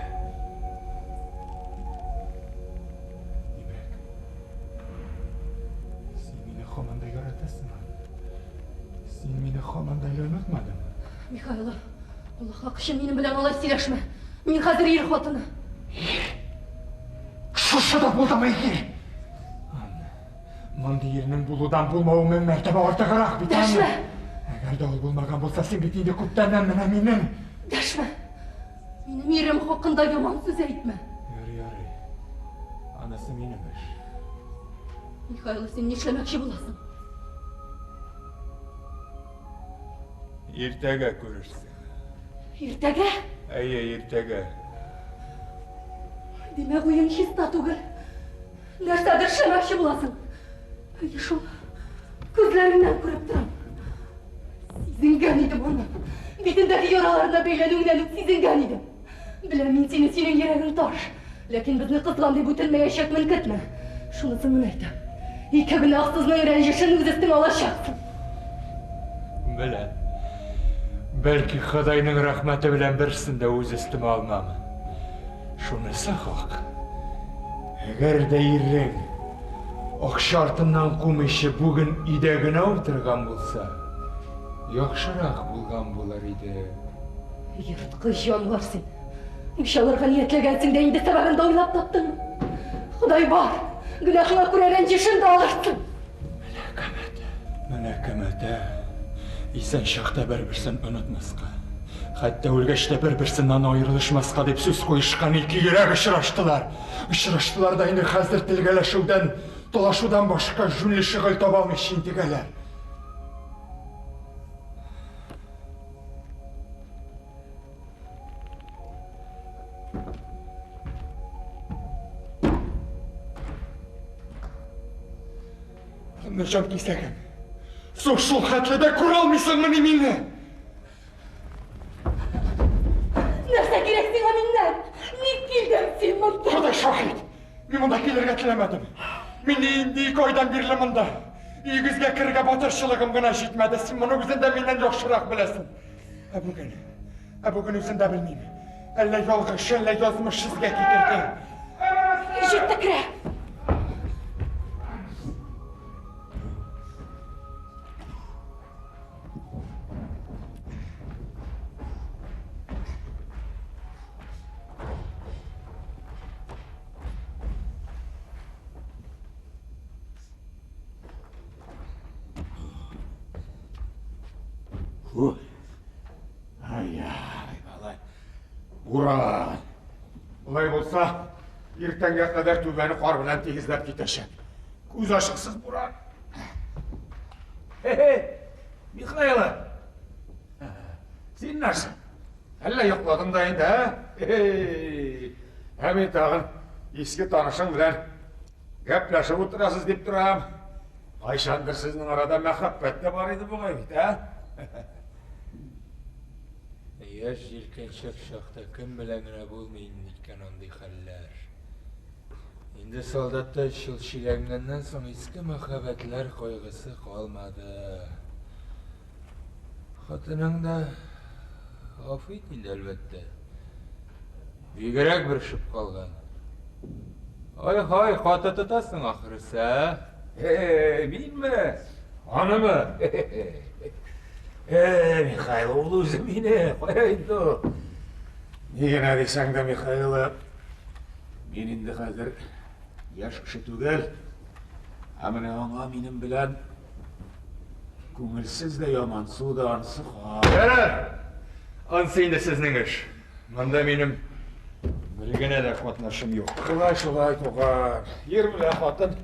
Димәк, син мине һаман да яратасың? Син мине һаман да әле онытмадың? Михайло, Аллаһ хакы өчен минем белән алай сөйләшмә. Мин хәзер ир хатыны. Ир? Шушы да булдымы ир? Анна, мондый ирнең булудан булмавы мең мәртәбә артыграк бит, Анна. Дәшмә! Әгәр дә ул булмаган булса, син бит инде күптәннән менә минем. Дәшмә! Минем ирем хакында яман сүз әйтмә. Ярый, ярый. Анысы минем эш. Михайло, син нишләмәкче буласың? Иртәгә күрерсең. Иртәгә? Әйе, иртәгә. Димәк, уең чиста түгел. Нәрсәдер эшләмәкче буласың. Әйе шул. Күзләреңнән күреп торам. Сизенгән идем аны. Битендәге яраларына бәйләнүеңнән үк сизенгән идем. Беләм мин сине, синең йөрәгең таш. Ләкин безне кызган дип үтенмәячәкмен, көтмә. Шунысын гына әйтәм. Ике гөнаһсызның рәнҗешен үз өстеңә алачаксың. Беләм. Бәлки Ходайның рәхмәте белән берсен дә үз өстемә алмам. Шунысы хак. Әгәр дә ирең акча артыннан кумыйча бүген өйдә генә утырган булса, яхшырак булган булыр иде. Ерткыч җанвар син. Үч алырга ниятләгәнсең дә инде сәбәбен дә уйлап таптың. Ходай бар, гөнаһыңа күрә рәнҗешен дә алырсың. Менә кем әтә. Исән чакта бер-берсен онытмаска, хәтта үлгәч тә бер-берсеннән аерылышмаска дип сүз куешкан ике йөрәк очраштылар. Очраштылар да инде хәзер телгәләшүдән, талашудан башка җүнле шөгыль таба алмыйча интегәләр. Җан кисәгем. Соң шул хәтле дә күрә алмыйсыңмыни мине? Нәрсә кирәк сиңа миннән? Ник килдең син монда? Ходай шаһит! Мин монда килергә теләмәдем. Мин инде ике айдан бирле монда. Өегезгә керергә батырчылыгым гына җитмәде. Син моны үзең дә миннән яхшырак беләсең. Ә бүген, ә бүген үзем дә белмим. Әллә ялгыш, әллә язмыш сезгә китерде. Җитте керә. Фу. Ай-яй, малай. Буран. Болай булса, иртәнгә кадәр түбәне кар белән тигезләп китәчәк. Күз ачыксыз буран. Хе-хе, Михайло! Син нәрсә? Әллә йокладың да инде, ә? Хе-хе. Ә мин тагын иске танышың белән гәпләшеп утырасыз дип торам. Кайчандыр сезнең арада мәхәббәт тә бар иде бугай бит, ә? Яшь җилкенчәк чакта кем белән генә булмый инде икән андый хәлләр. Инде солдатта өч ел чиләнгәннән соң иске мәхәббәтләр кайгысы калмады. Хатының да гафу ит инде, әлбәттә. Бигрәк бөрешеп калган. Ай-һай, каты тотасың ахрысы, ә? Э, минме? Анымы? Э, Михаил, ул үзе мине. Кая инде ул? Ни генә дисәң дә, Михаил, мин инде хәзер яшь кеше түгел. Ә менә аңа минем белән күңелсез дә, ямансу да, ансы хак. Ярар! Ансы инде сезнең эш. Монда минем бер генә дә катнашым юк. Шулай, шулай, туган. Ир белән хатын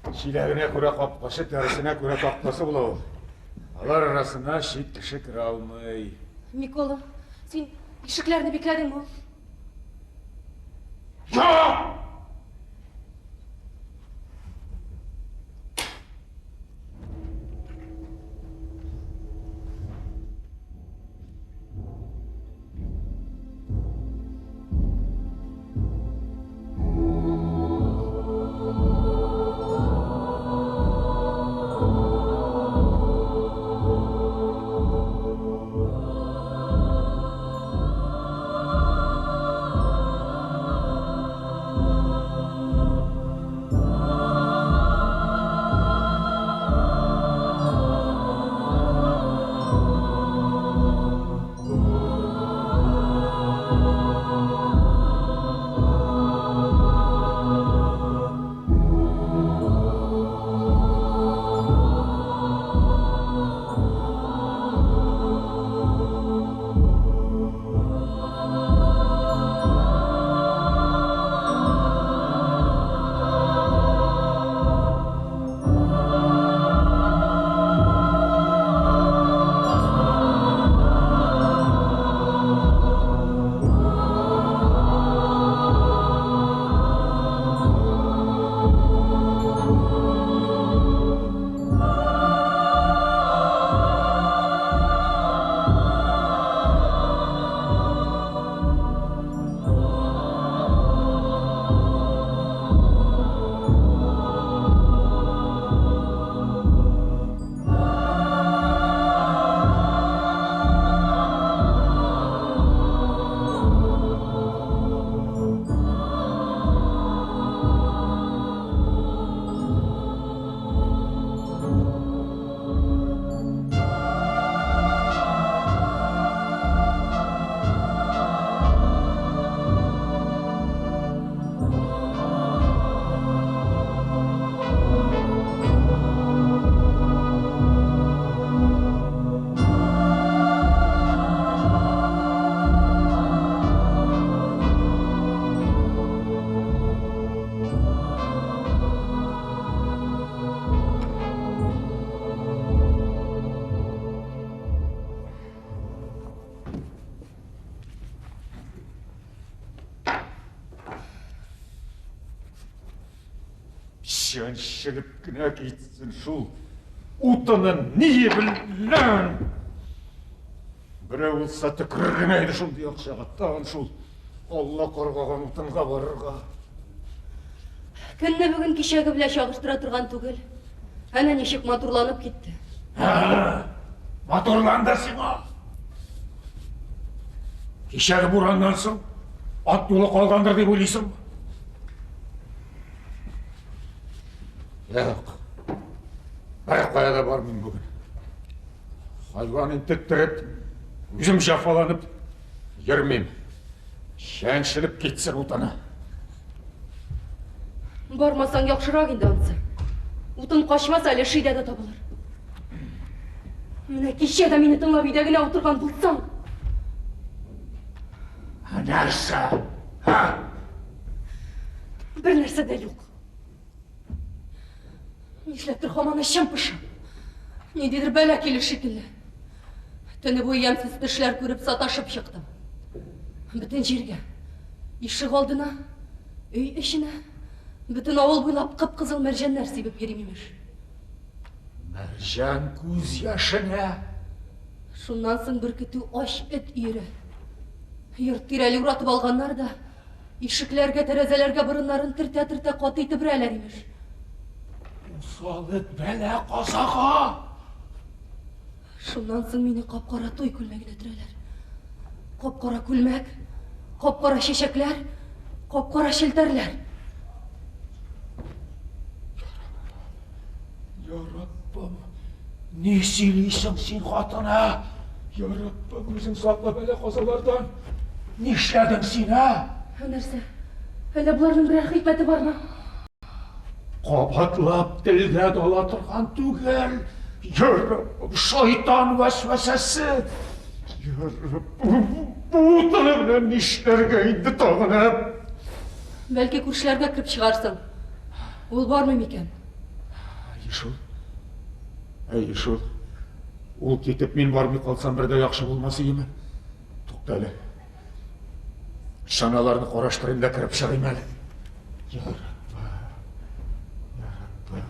чиләгенә күрә капкачы, тәресенә күрә тактасы була ул. Алар арасына чит кеше керә алмый. Микола, син ишекләрне бикләдеңме? Юк! Чәнчелеп кенә китсен шул утыны ние белән. Берәү булса төкерер генә иде шундый акчага, тагын шул Алла каргаган утынга барырга. Көнне бүген кичәге белән чагыштыра торган түгел. Әнә ничек матурланып китте. Матурланды сиңа. Кичәге бураннан соң ат юлы калгандыр дип уйлыйсыңмы? Юк. Бер кая да бармыйм бүген. Хайван интектереп, үзем җәфаланып йөрмим. Чәнчелеп китсен утыны. Бармасаң яхшырак инде ансы. Утын качмас әле шидә дә табылыр. Менә кичә дә мине тыңлап өйдә генә утырган булсаң. Нәрсә? Ха? Бер нәрсә дә юк. Нишләптер һаман эчем поша. Ниндидер бәла килер шикелле. Төне буе ямьсез төшләр күреп саташып чыктым. Бөтен җиргә, ишек алдына, өй эченә, бөтен авыл буйлап кып-кызыл мәрҗәннәр сибеп йөрим имеш. Мәрҗән күз яшенә. Шуннан соң бер көтү ач эт өере. Йорт тирәли уратып алганнар да, ишекләргә, тәрәзәләргә борыннарын төртә-төртә каты итеп өрәләр имеш. Усал эт бәла казага. Шуннан соң мине кап-кара туй күлмәгенә төрәләр. Кап-кара күлмәк, кап-кара чәчәкләр, кап-кара челтәрләр. Я Раббым, ни сөйлисең син, хатын, а? Я Раббым, үзең сакла бәла казалардан. Нишләдең син, а? Нәрсә? Әллә боларның берәр хикмәте бармы? Кабатлап телгә дә ала торган түгел. Я Раббым, шайтан вәсвәсәсе. Я Раббым, бу утыны белән нишләргә инде тагын, а? Бәлки күршеләргә кереп чыгарсың. Ул бармый микән? Әйе шул. Әйе шул. Ул китеп мин бармый калсам бер дә яхшы булмас иеме? Тукта әле. Чаналарны караштырыйм да кереп чыгыйм әле. Я Раббы. Я Раббы.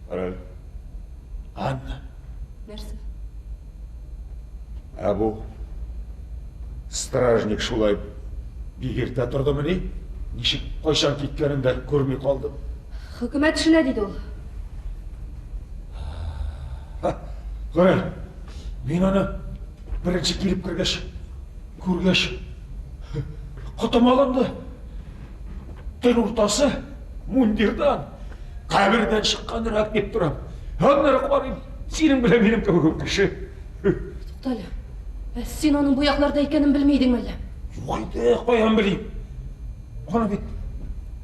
Кара әле. Анна. Нәрсә? Ә бу стражник шулай бик иртә тордымыни? Ничек кайчан киткәнен дә күрми калдым. Хөкүмәт эшенә диде ул. Кара әле, мин аны беренче килеп кергәч, күргәч, котым алынды. Төн уртасы мундирдан, кабердән чыкканрак дип торам. Аннары карыйм, синең белән минем кебек үк кеше. Тукта әле. Ә син аның бу якларда икәнен белми идеңме әллә? Юк инде, каян белим? Аны бит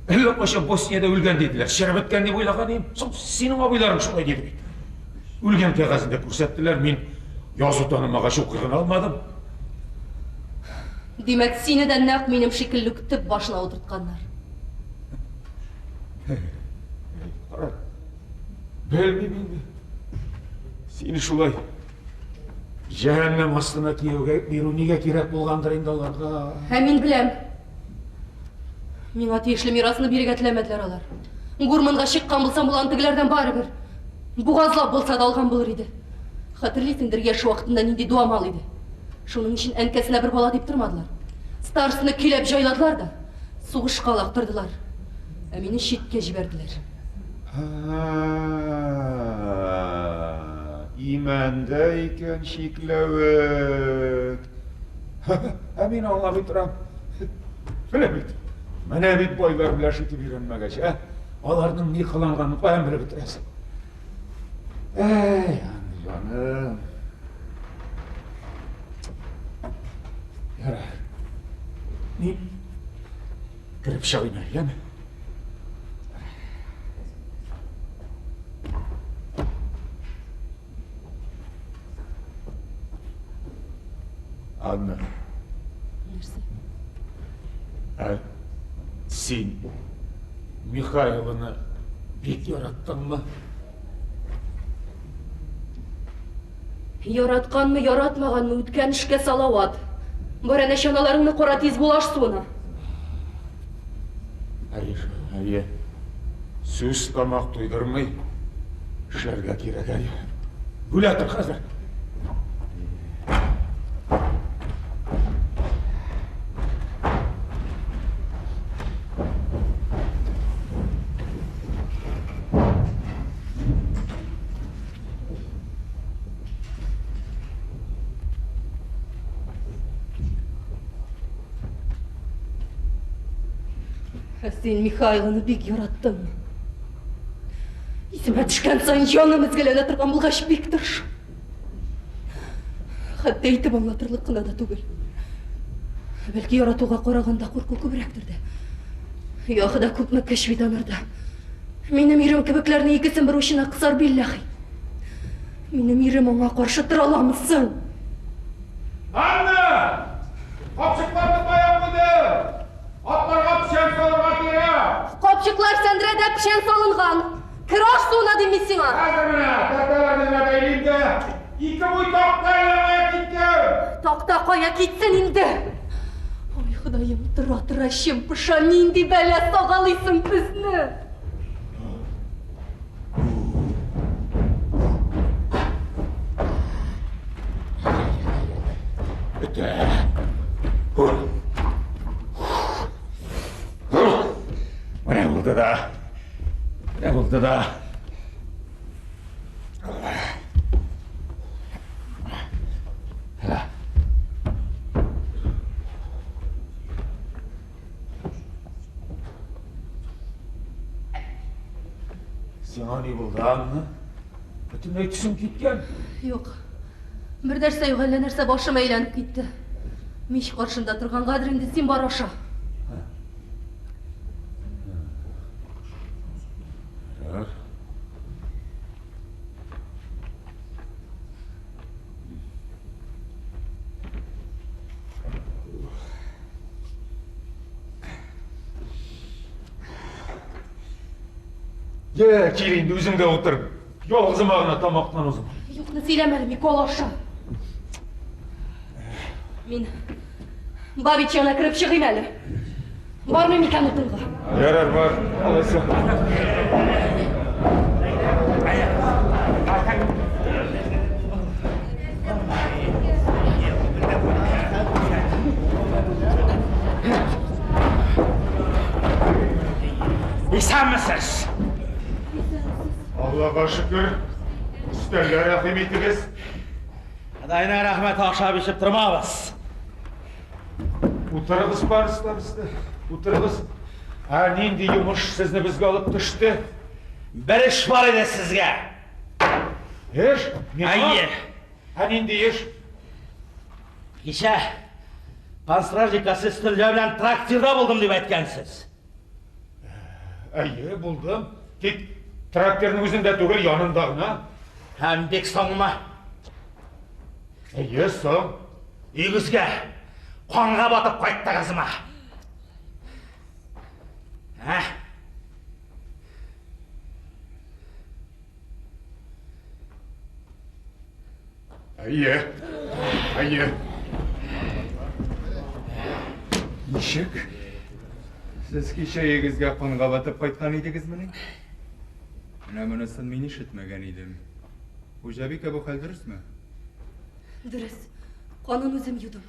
әллә кайчан Босниядә үлгән диделәр. Череп беткән дип уйлаган идем. Соң синең абыйларың шулай диде бит. Үлгән кәгазен дә күрсәттеләр, мин язу танымагач укый гына алмадым. Димәк, сине дә нәкъ минем шикелле үк төп башына утыртканнар. Кара, белмим инде. Сине шулай җәһәннәм астына кияүгә бирү нигә кирәк булгандыр инде аларга? Ә мин беләм. Миңа тиешле мирасны бирергә теләмәделәр алар. Гурманга чыккан булсам, ул аны тегеләрдән барыбер бугазлап булса да алган булыр иде. Хәтерлисеңдер, яшь вакытында нинди дуамал иде. Шуның өчен әнкәсенә бер бала дип тормадылар. Старостаны көйләп җайладылар да, сугышка лактырдылар. Ә мине читкә җибәрделәр. Имәндә икән чикләвек. Ә мин аңламый торам. Менә бит, менә бит байлар белән шитеп өйрәнмәгәч, ә? Аларның ни кыланганын каян белеп бетерәсең? Әй, җаным. Ярар. Мин кереп чыгыйм әле, яме? Анна. Нәрсә? Ә син Михайловны бик яраттыңмы? Яратканмы, яратмаганмы, үткән эшкә салават. Бар әнә чаналарыңны кара тиз бул аш суына. Әйе шул, әйе. Сүз тамак туйдырмый. Эшләргә кирәк, әйе. Бүлә тор хәзер. Ә син Михайлоны бик яраттыңмы? Исемә төшкән саен җаным өзгәләнә торган булгач, бик тырышам. Хәтта әйтеп аңлатырлык кына да түгел. Бәлки яратуга караганда курку күбрәктер дә. Я Хода, күпме көч бит анарда. Минем ирем кебекләрне икесен бер учына кысар билләхи. Минем ирем аңа каршы тора аламы соң? Анна! Капчыкларны кая куйдың? Атларга печән салырга кирәк! Капчыклар сәндерәдә печән салынган. Кер аш суына дим мин сиңа. Хәзер менә тәртәләрне генә бәйлим дә. Ике буй такта әллә кая киткән. Такта кая китсен инде? Ой, Ходаем, тора-тора эчем поша, нинди бәла сагалыйсың безне? Бетә. Менә булды да. Менә булды да. Сиңа ни булды, Анна? Бөтенләй төсең киткән. Юк. Бер нәрсә юк, әллә нәрсә башым әйләнеп китте. Мич каршында торгангадыр инде, син бар аша. Ярар. Йә, кил инде, үзең дә утыр. Ялгызыма гына тамактан узма. Юкны сөйләмә әле, Микола, аша. Мин Бабич янына кереп чыгыйм әле. Бармыйм микән утынга? Ярар, бар, алайса. Исәнмесез! Аллага шөкер, өстәлгә рәхим итегез. Ходаена рәхмәт, ашап эчеп тормабыз. Утырыгыз барысы да бездә. Утырыгыз. Ә нинди йомыш сезне безгә алып төште? Бер эш бар иде сезгә. Эш? Миңа? Әйе. Ә нинди эш? Кичә пан стражникка сез төнлә белән трактирда булдым дип әйткәнсез. Әйе, булдым. Тик трактирның үзендә түгел, янында гына. Һәм бик соңмы? Әйе, соң. Өегезгә канга батып кайттыгызмы? Ә? Әйе. Әйе. Ничек? Сез кичә өегезгә канга батып кайткан идегезмени? Менә монысын мин ишетмәгән идем. Хуҗабикә, бу хәл дөресме? Дөрес. Канын үзем юдым.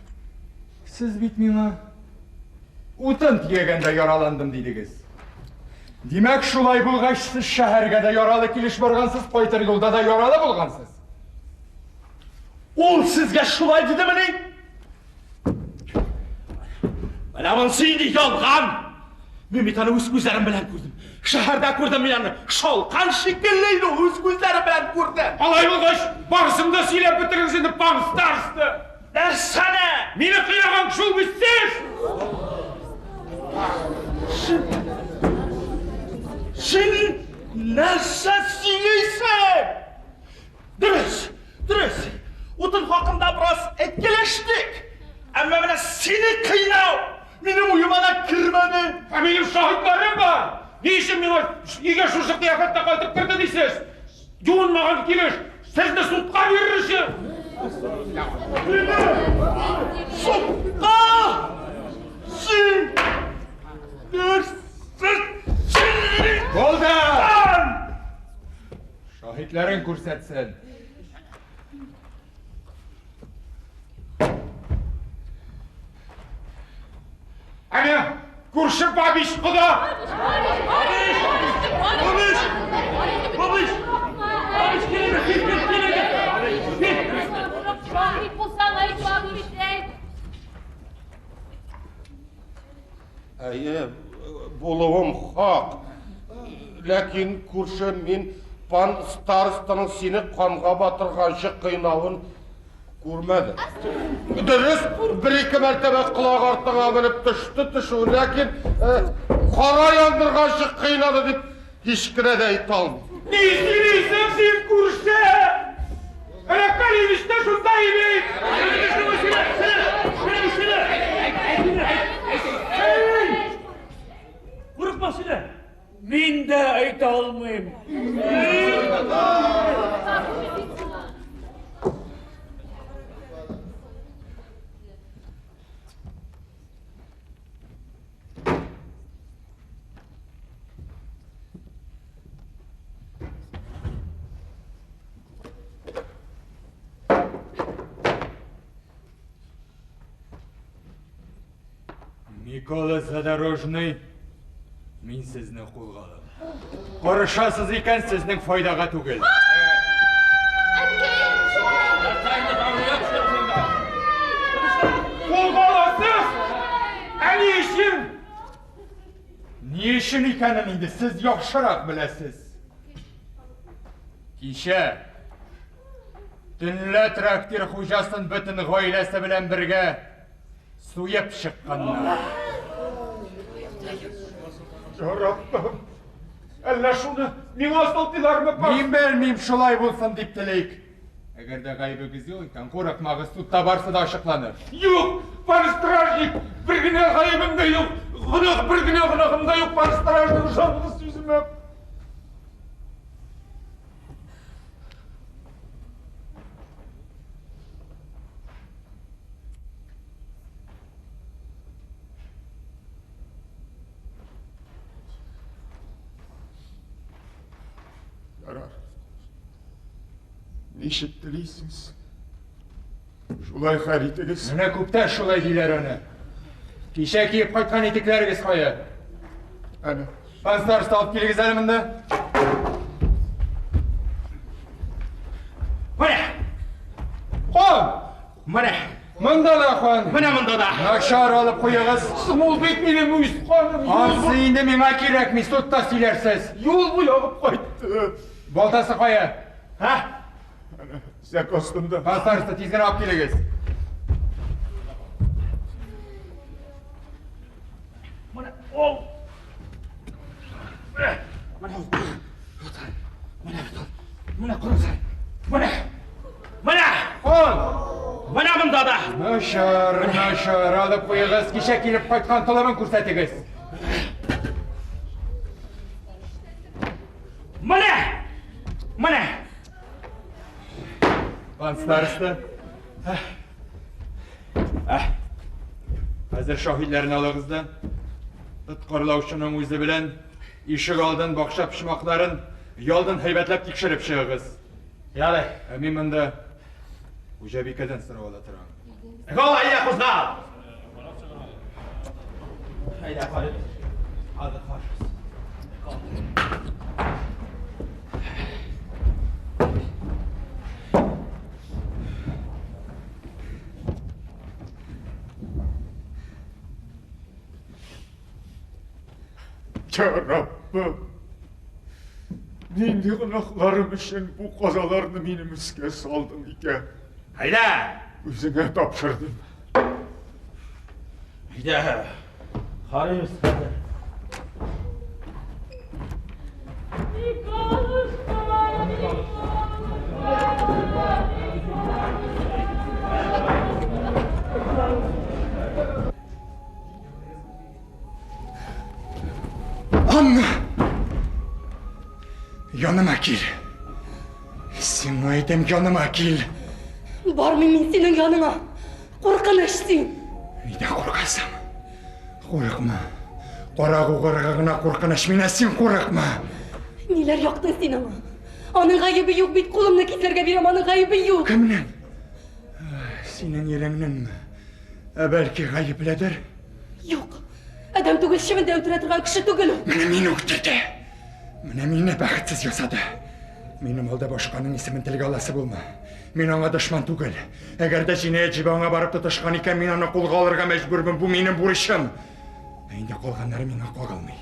Сез бит миңа утын төягәндә яраландым дидегез. Димәк, шулай булгач, сез шәһәргә дә яралы килеш баргансыз, кайтыр юлда да яралы булгансыз. Ул сезгә шулай дидемени? Менә монысы инде ялган! Мин бит аны үз күзләрем белән күрдем. Шәһәрдә күрдем мин аны. Шалкан шикелле иде ул, үз күзләрем белән күрдем. Алай булгач, барысын да сөйләп бетерегез инде, пан староста! Нәрсәне? Мине кыйнаган шул бит сез! Син нәрсә сөйлисең? Дөрес, дөрес. Утын хакында бераз әйткәләштек. Әмма менә сине кыйнау минем уема да кермәде. Ә минем шаһитларым бар! Ни өчен миңа өйгә шушы кыяфәттә кайтып керде дисез? Юынмаган килеш, сезне судка бирер өчен! Судка! Син! Нәрсә? Булды! Шаһитләрен күрсәтсен. Әнә, күрше бабич кода! Бабич! Бабич! Бабич! Бабич, кил, кил, кил, кил, кил! Шаһит булсаң, әйт, бабич, әйт. Әйе, булуым хак. Ләкин күрше мин пан старостаның сине канга батырганчы кыйнавын күрмәдем. Дөрес, бер-ике мәртәбә колак артыңа менеп төште төшү, ләкин кара яндырганчы кыйнады дип һич кенә дә әйтә алмыйм. Ни сөйлисең син, күрше? Әнә Калинич тә шунда бит! Курыкма сөйлә. Мин дә әйтә алмыйм. Микола Задорожный, мин сезне кулга алам. Карышасыз икән, сезнең файдага түгел. Кулга аласыз! Ә ни өчен? Ни өчен икәнен инде сез яхшырак беләсез. Кичә төнлә трактир хуҗасын бөтен гаиләсе белән бергә суеп чыкканнар. Я Раббым! Әллә шуны миңа сылтыйлармы? Мин белмим, шулай булсын дип телик. Әгәр дә гаебегез юк икән, курыкмагыз, судта барсы да ачыкланыр. Юк, пан стражник, бер генә гаебем дә юк. Гөнаһ, бер генә гөнаһым да юк, пан стражник, ышаныгыз сүземә. Ярар. Ничек телисез? Шулай хәл итегез. Менә күптән шулай диләр аны. Кичә киеп кайткан итекләрегез кая? Әнә. Пан староста, алып килегез әле монда. Менә! Кан! Менә! Монда да кан! Менә монда да! Начар алып куегыз. Соң ул бит минем үз каным. Ансы инде миңа кирәкми, судта сөйләрсез. Юл буе агып кайтты. Балтасы кая? Һа? Әнә, сәк астында. Пан староста, тиз генә алып килегез. Менә ул. Менә ул. Менә бит ул. Менә карасай. Менә. Менә! Кан! Менә монда да! Начар, начар, алып куегыз. Кичә килеп кайткан толыбын күрсәтегез. Менә! Менә! Пан староста. Хәзер шаһитләрне алыгыз да. Тоткарлаучының үзе белән ишек алдын, бакча почмакларын ялдын һәйбәтләп тикшереп чыгыгыз. Ярый. Ә мин монда хуҗабикәдән сорау ала торам. Гол, әйдә, кузгал! Әйдә, карыйбыз. Хәзер карыйбыз. Я Раббым! Нинди гөнаһларым өчен бу казаларны минем өскә салдың икән? Әйдә! Үзеңә тапшырдым. Әйдә! Карыйбыз хәзер. Анна! Яныма кил. Сиңа әйтәм, яныма кил. Бармыйм мин синең яныңа. Куркыныч син. Нидән куркасың? Курыкма. Карак угрыга гына куркыныч, менә син курыкма. Ниләр яктың син аңа? Аның гаебе юк бит, кулымны кисәргә бирәм, аның гаебе юк. Кемнең? Синең иреңнеңме? Ә бәлки гаепледер? Юк. Адәм түгел, чебен дә үтерә торган кеше түгел ул. Менә мине үтерде. Менә мине бәхетсез ясады. Минем алда башканың исемен телгә аласы булма. Мин аңа дошман түгел. Әгәр дә җинаять җебе аңа барып тоташкан икән, мин аны кулга алырга мәҗбүрмен. Бу минем бурычым. Ә инде калганнары миңа кагылмый.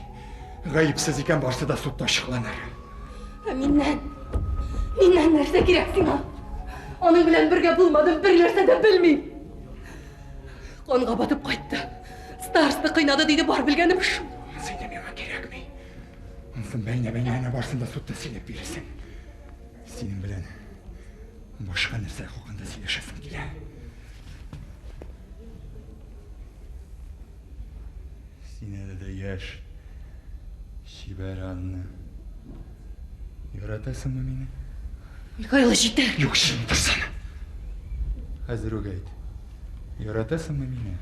Гаепсез икән, барсы да судта ачыкланыр. Ә миннән? Миннән нәрсә кирәк сиңа? Аның белән бергә булмадым, бер нәрсә дә белмим. Канга батып кайтты. Староста кыйнады диде, бар белгәнем шул. Анысы инде миңа кирәкми. Ансын бәйнә-бәйнә әнә барсын да судта сөйләп бирерсең. Синең белән башка нәрсә хакында сөйләшәсем килә. Син әле дә яшь, чибәр Анна. Яратасыңмы мине? Михаил, җитәр. Юк, син утырсана. Хәзер үк әйт. Яратасыңмы мине?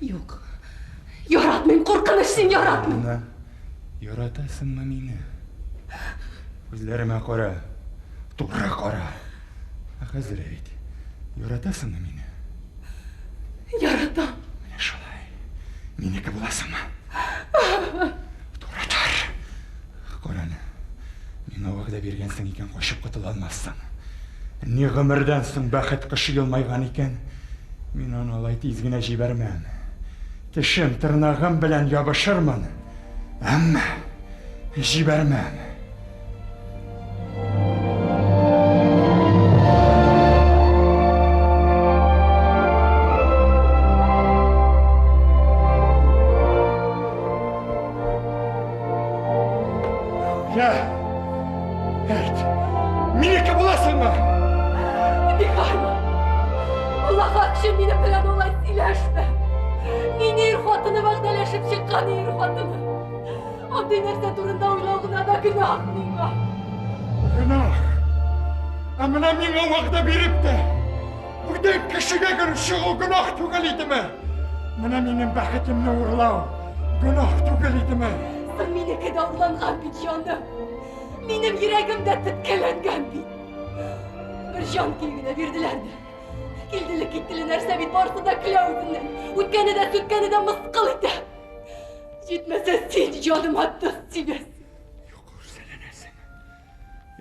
Юк. Яратмыйм, куркыныч син, яратмыйм. Анна, яратасыңмы мине? Күзләремә кара. Туры кара. Ә хәзер әйт. Яратасыңмы мине? Яратам. Менә шулай. Минеке буласыңмы? Туры тор. Караны. Миңа вәгъдә биргәнсең икән, качып котыла алмассың. Ни гомердән соң бәхет кошы елмайган икән, мин аны алай тиз генә җибәрмәм. Тешем, тырнагым белән ябышырмын, әмма җибәрмәм. Я, әйт, минеке буласыңмы? Михаил, Аллаһ өчен минем белән алай сөйләшмә. Мин ир хатыны вәгъдәләшеп чыккан ир хатыны. Андый нәрсә турында уйлау гына да гөнаһ миңа. Гөнаһ. Ә менә миңа вәгъдә биреп тә, бүтән кешегә кереп чыгу гөнаһ түгел идеме? Менә минем бәхетемне урлау гөнаһ түгел идеме? Соң минеке дә урланган бит, җаным. Минем йөрәгем дә теткәләнгән бит. Бер җан көе генә бирделәр дә. Килделе киттеле нәрсә бит, барысы да көлә үзеннән. Үткәне дә сүткәне дә мыскыл итә. Җитмәсә син җаныма тоз сибәсең. Юкка үрсәләнәсең.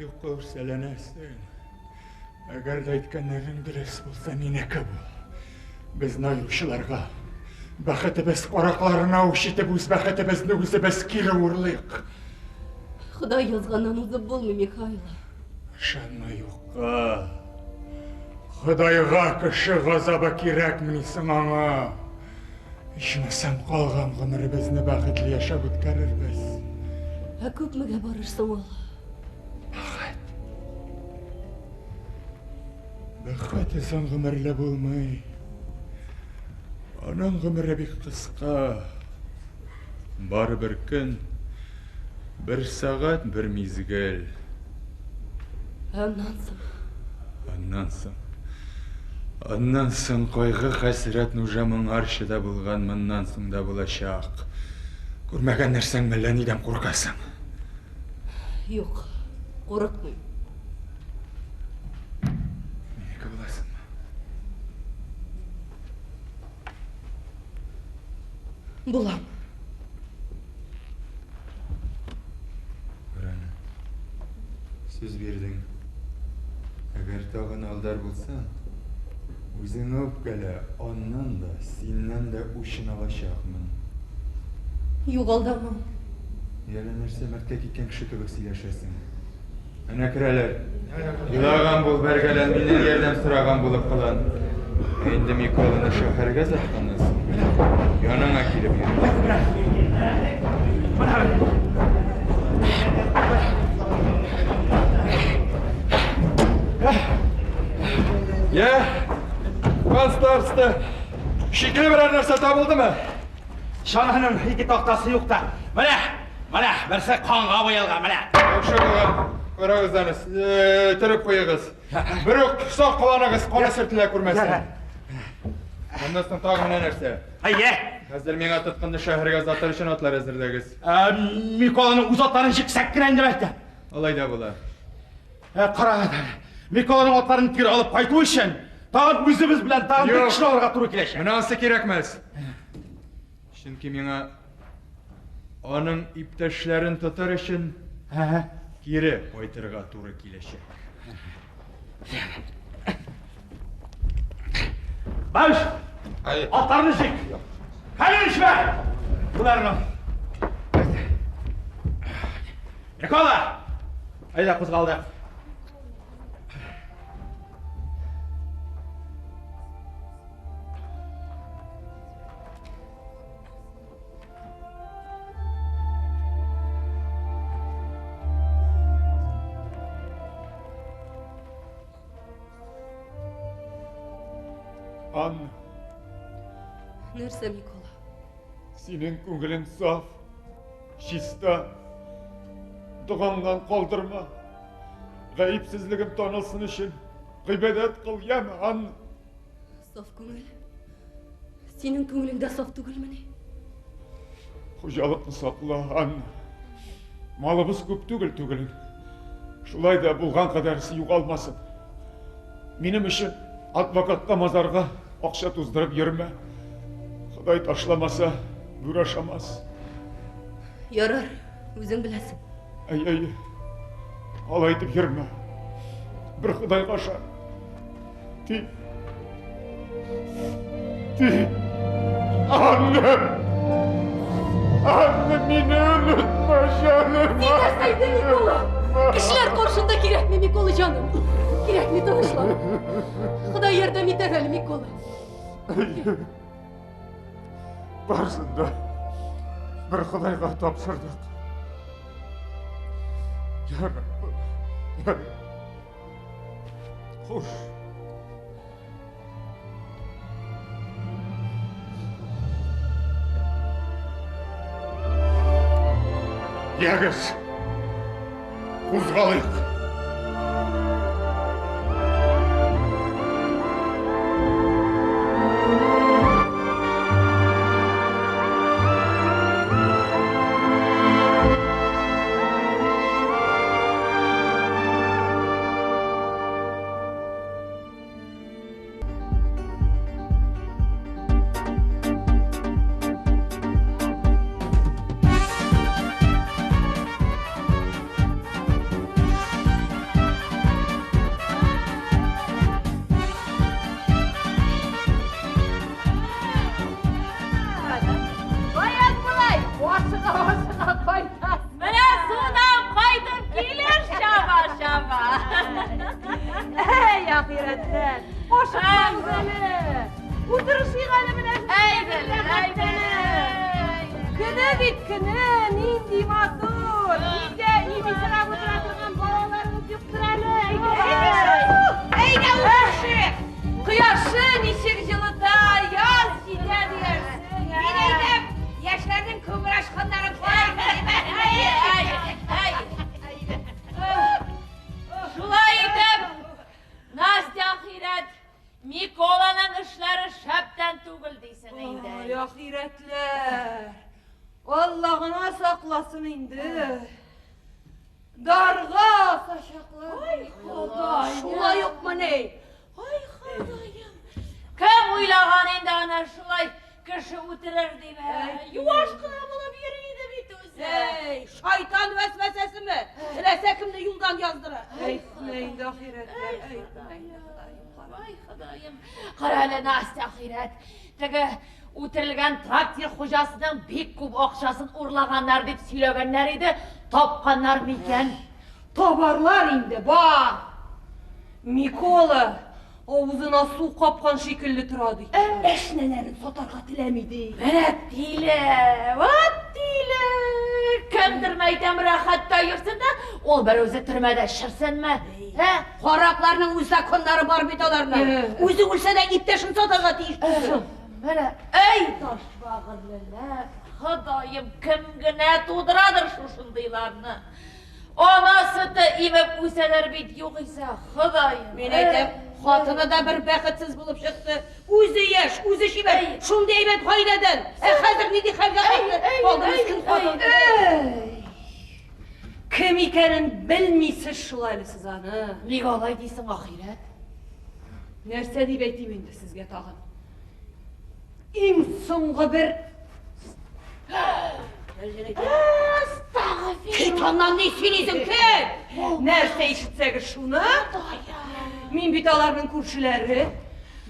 Юкка үрсәләнәсең. Әгәр дә әйткәннәрең дөрес булса, минеке бул. Безне аеручыларга, бәхетебез каракларына үч итеп, үз бәхетебезне үзебез кире урлыйк. Ходай язганнан узып булмый, Михайло. Ышанма юкка. Ходайга кеше газабы кирәкмени соң аңа? Ичмасам калган гомеребезне бәхетле яшәп үткәрербез. Ә күпмегә барыр соң ул? Бәхет. Бәхет озын гомерле булмый. Аның гомере бик кыска. Бары бер көн, бер сәгать, бер мизгел. Ә аннан соң? Аннан соң. Аннан соң кайгы хәсрәт нужа моңарчы да булган, моннан соң да булачак. Күрмәгән нәрсәң мәллә нидән куркасың? Юк, курыкмыйм. Минеке буласыңмы? Булам. Күр аны. Сүз бирдең. Әгәр тагын алдар булсаң, үзеңә үпкәлә, аннан да, синнән дә үчен алачакмын. Юк, алдамам. Әллә нәрсә мәрткә киткән кеше кебек сөйләшәсең. Әнә керәләр. Елаган бул, бәргәлән, миннән ярдәм сораган булып кылан. Ә инде Миколаны шәһәргә озатканнан соң, яныңа килеп йөрер. Я, пан староста, шикле берәр нәрсә табылдымы? Чананың ике тактасы юк та. Менә, менә, берсе канга буялган, менә. Яхшы булган. Карагыз аны, төреп куегыз. Бер үк сак кыланыгыз, каны сөртелә күрмәсен. Моннан соң тагын менә нәрсә. Әйе. Хәзер миңа тоткынны шәһәргә озатыр өчен атлар әзерләгез. Миколаның үз атларын җиксәк кенә инде бәлки. Алай да була. Карагыз әле. Миколаның атларын кире алып кайту өчен тагын үзебез белән тагын бер кешене алырга туры киләчәк. Менә ансы кирәкмәс. Чөнки миңа аның иптәшләрен тотар өчен кире кайтырга туры киләчәк. Баш! Атларны җик! Хәлил ишмә! Боларны. Никола! Әйдә кузгалдык. Анна. Нәрсә, Микола? Синең күңелең саф, чиста. Догаңнан калдырма. Гаепсезлегем танылсын өчен гыйбадәт кыл, яме, Анна. Саф күңел. Синең күңелең дә саф түгелмени? Хуҗалыкны сакла, Анна. Малыбыз күп түгел түгелен. Шулай да булган кадәресе югалмасын. Минем өчен адвокатка мазарга акча туздырып йөрмә. Ходай ташламаса, бүре ашамас. Ярар, үзең беләсең. Әй, әй, алай итеп йөрмә. Бер Ходайга ышан. Ти. Ти. Анна! Анна, мине онытма, җаным! Ни нәрсә инде, Микола? Кешеләр каршында кирәкми, Микола җаным. Кирәкми тынычлан. Ходай ярдәм итәр әле, Микола. Әйе. Барысын да бер Ходайга тапшырдык. Я Раббым, я Хуш. Ягез, кузгалыйк. Каян болай? Ашыга-ашыга кайтасың. Менә судан кайтып килеш чаба-чаба. Әй, ахирәтләр, ашыкмагыз әле. Утырышыйк әле менә. Әйдәле, әйдәле. Көне бит көне, нинди матур. Өйдә ипи сорап утыра торган балаларыбыз юктыр әле. Әйдә, Әйдә утырышыйк. Кояшы ничек җылыта, яз җитә диярсең. Мин әйтәм, яшьләрнең күңел ачканнарын карарбыз. Әй, әй, әй. Шулай итеп, Настя ахирәт, Миколаның эшләре шәптән түгел дисең инде. Ай, ахирәтләр. Алла гына сакласын инде. Дарга асачаклар. Ай, Ходай. Шулай укмыни? Ай, Ходаем. Кем уйлаган инде аны шулай кеше үтерер дип? ә? Юаш кына булып йөри иде бит үзе. Әй, шайтан вәсвәсәсеме? Теләсә кемне юлдан яздыра. Әйтмә инде, ахирәтләр, әйтмә инде, Ходаем. Ай, Ходаем. Кара әле, Настя, ахирәт. Теге үтерелгән трактир хуҗасының бик күп акчасын урлаганнар дип сөйләгәннәр иде. Тапканнар микән? Табарлар инде, бар. Микола авызына су капкан шикелле тора ди. Әшнәләрен сатарга теләми ди. Менә тиле, вот тиле. Кемдер мәйтәм рәхәттә йөрсен дә, ул бер үзе төрмәдә черсенме? Ә? Каракларның үз законнары бар бит аларның. Үзе үлсә дә иптәшен сатарга тиеш түгел. Менә, әй, таш багырлылар, Ходаем, кем генә тудырадыр шушындыйларны. Анасы сөте имеп үсәләр бит югыйсә, Ходаем. Мин әйтәм, хатыны да бер бәхетсез булып чыкты. Үзе яшь, үзе чибәр, шундый әйбәт гаиләдән. Ә хәзер нинди хәлгә калды? Калды мескен хатын. Эй! Кем икәнен белмисез шул әле сез аны. Ник алай дисең, ахирәт? Нәрсә дип әйтим инде сезгә тагын? Иң соңгы бер Кит аннан, ни сөйлисең, кит! Нәрсә ишетсәгез шуны? Мин бит аларның күршеләре.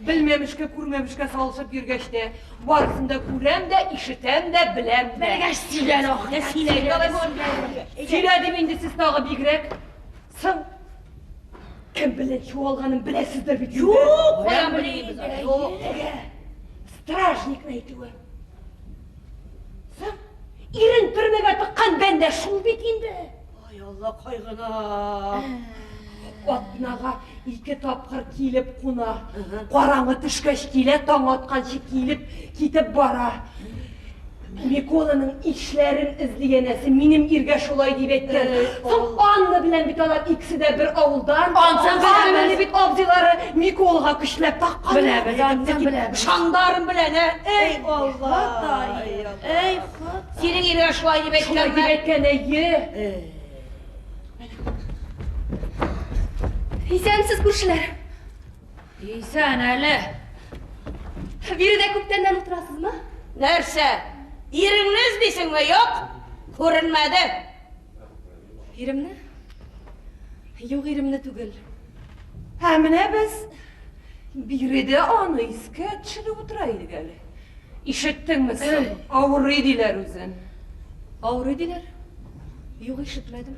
Белмәмешкә, күрмәмешкә салышып йөргәч тә, барысын да күрәм дә, ишетәм дә, беләм дә. Белгәч сөйлә әле, ахирәт. Сөйлә инде алай булган. Сөйлә дим инде сез тагы бигрәк. Соң, кем белән чуалганын беләсездер бит инде. Юк, каян белик без аны? Юк. Теге стражникны әйтүе. Соң, ирен төрмәгә тыккан бәндә шул бит инде. Ай, Алла кайгына. Атнага ике тапкыр килеп куна. Караңгы төшкәч килә, таң атканчы килеп, китеп бара. Миколаның ишләрен эзли янәсе, минем иргә шулай дип әйткән. Соң Анна белән бит алар икесе дә бер авылдан. Ансын беләбез. Аннаны бит абзыйлары Миколага көчләп таккан. Беләбез, ансын беләбез. Шандарым белән, ә? Эй, Алла. Эй, Ходай. Синең иргә шулай дип Шулай дип әйткәнме? әйткән, әйе. Исәнсез, күршеләр. Исән әле. Биредә күптәннән утырасызмы? Нәрсә? Иреңне эзлисеңме? Юк. Күренмәде. Иремне? Юк, иремне түгел. Ә менә без биредә аны искә төшереп утыра идек әле. Ишеттеңме соң? Авырый диләр үзен. Авырый диләр? Юк, ишетмәдем.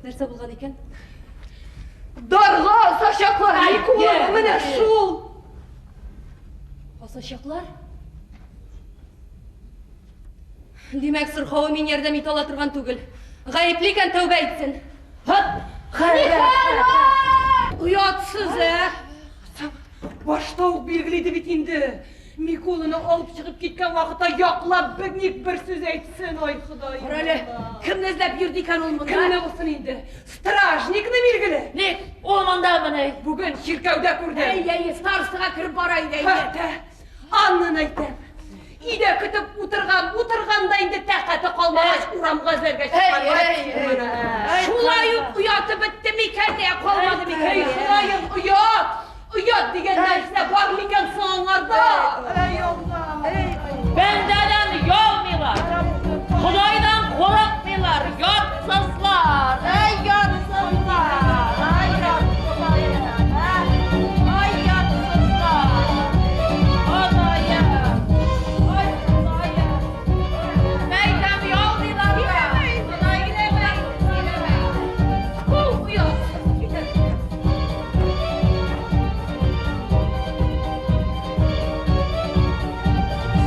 Нәрсә булган икән? Дарга асачаклар, Микола, менә шул. Асачаклар? Димәк, сырхавы мин ярдәм итә ала торган түгел. Гаепле икән, тәүбә итсен. Һат! Оятсыз, ә? Башта ук билгеле иде бит инде. Миколаны алып чыгып киткән вакытта яклап бер бер сүз әйтсен, ай Ходай. Кара әле, кемне эзләп йөрде икән ул монда? Кемне булсын инде? Стражникны билгеле. Ник, ул мондамыни? Бүген чиркәүдә күрдем. Әй, әй, старостага кереп бара иде, әйе. Хәтта Аннаны әйтәм. Өйдә көтеп утырган, утырганда инде тәкате калмагач, урамга эзләргә чыккан. Әй, әй, әй. Шулай ук ояты бетте микән, я калмады микән? Эй, Ходаем, оят! Оят дигән нәрсә бар микән соң аңарда? Эй, Алла! Бәндәдән оялмыйлар. Ходайдан курыкмыйлар. Ятсызлар. Эй, ятсызлар. Ай, ятсызлар. Ай, ятсызлар. Ходаем. Ай, Ходаем. Мәйтәм, оялмыйлар да. Ходай Фу, оятсыз.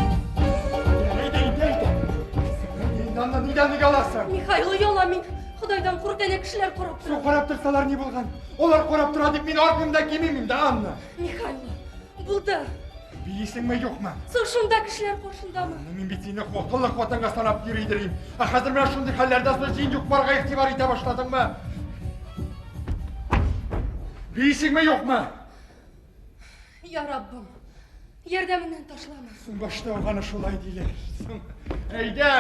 Әйдә, әйдә, әйдә. Әйдә, Анна, нидән ояласың? Михаил, оялам мин. Ходайдан курык, әнә кешеләр карап Соң тора. карап торсалар ни булган? Алар карап тора дип мин артмыйм да кимим дә, Анна. Михаил, булды. Биисеңме, юкмы? Соң шунда кешеләр каршындамы? Мин бит сине акыллы хатынга санап йөри идем. Ә хәзер менә шундый хәлләрдән соң син юк-барга игътибар итә башладыңмы? Биисеңме, юкмы? Я Раббым, ярдәмеңнән ташлама. Соң башта ук аны шулай диләр. Соң, әйдә!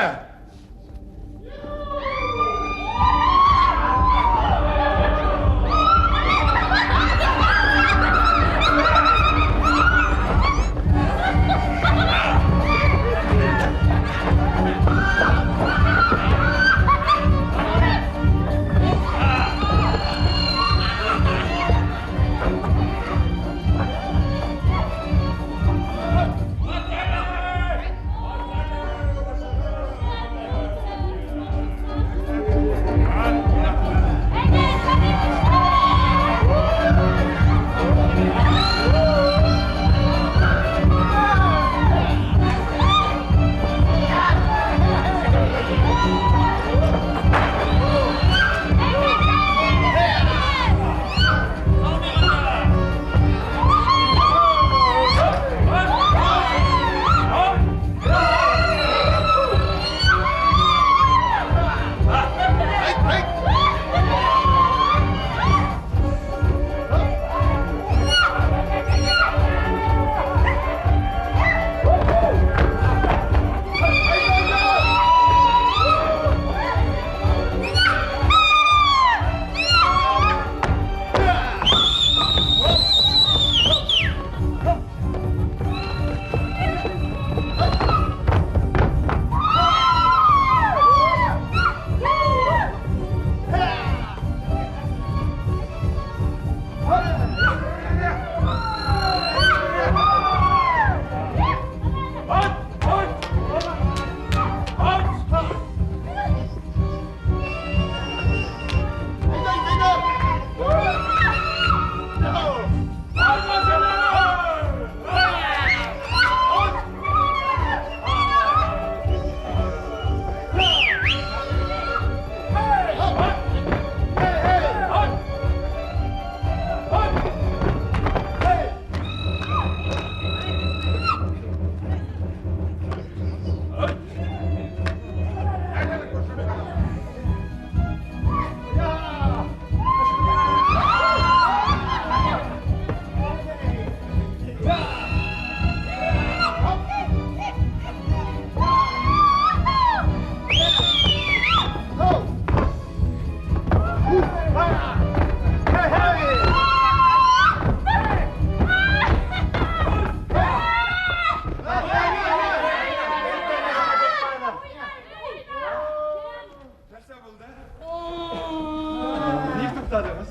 туктадыгыз?